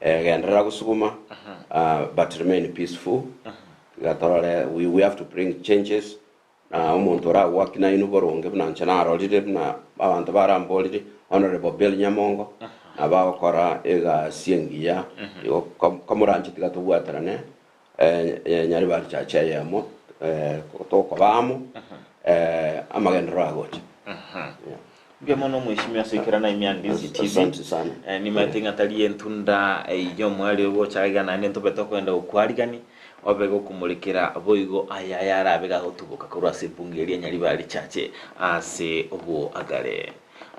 Genderera gosuguma, but remain peaceful. Tiga torore, we, we have to bring changes. Na omonto oragwaki nainwe boronge buna inche narorire buna abanto baramborire, Honorable Bill Nyamongo, nabo agokora egasi engiya. Igo ko- komoranche tiga tobwaterane, Nyaribari Church eyemo, tokoba amo, amagenderero agocha. Yeah. Mbuya mono omweshimiwa ase ekero na ime Ndizi TV. Asante sana. Eh, nimanyete ng'a tari entunda y'omwari ogocha iga naende ntobe tokogenda gokwarigani obe gokomorekera boigo aya ayarabe gagotuboka korwa ase ebunge eria Nyaribari Chache ase oboagare.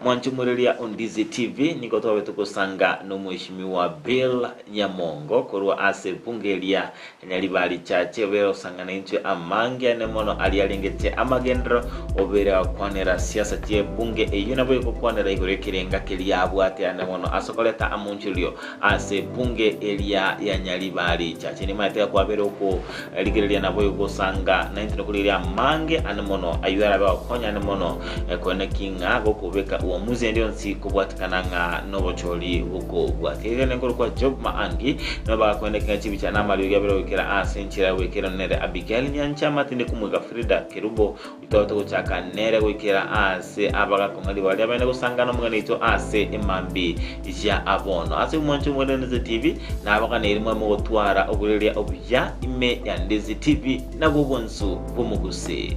Mwanche omoreria o Ndizi TV nigo twabe togosanga nomweshimiwa Bill Nyamongo korwa ase ebunge eria Nyaribari Chache obere osanga naintwe amange ane mono aria arengete amagenderero obere agokwanera siasa chi'ebunge eyio nabo egokwanera igoro y'ekerenga keria abwate ane mono ase okoreta amonchorio ase ebunge eria ya Nyaribari Chache. Nimaete kwabere okorigereria nabo egosanga naintwe nokorigereria amange ane mono ayio arabe agokonya ane mono koeneki ng'a gokobeka uamuzi ende yonsi kobwatikana ng'a nobochori bokobwatia. Iga nenkorokwa Job Maangi Nabo bagakwenda kera chibicha na amariogi abere goikera aase enchera ya goikera nere Abigaili nyancha amatinde komweka Frida Kerubo oito togochaka nere goikera aase abagakong'a ribaga riabene gosangana omogeni oito ase emambi ya abono. Ase omwancho omwere Ndizi TV nabaganeiri mweme gotwara oboreria obuya ime ya Ndizi TV nabwo obonsu bw'omogusii.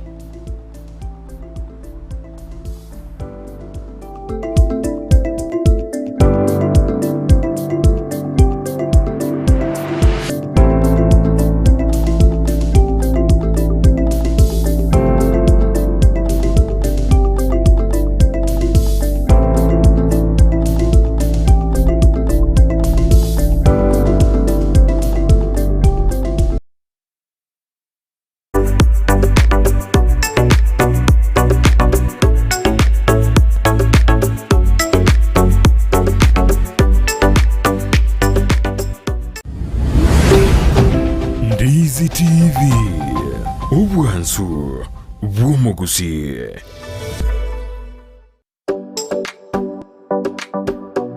Ndizi TV, obwansu bw'omogusii.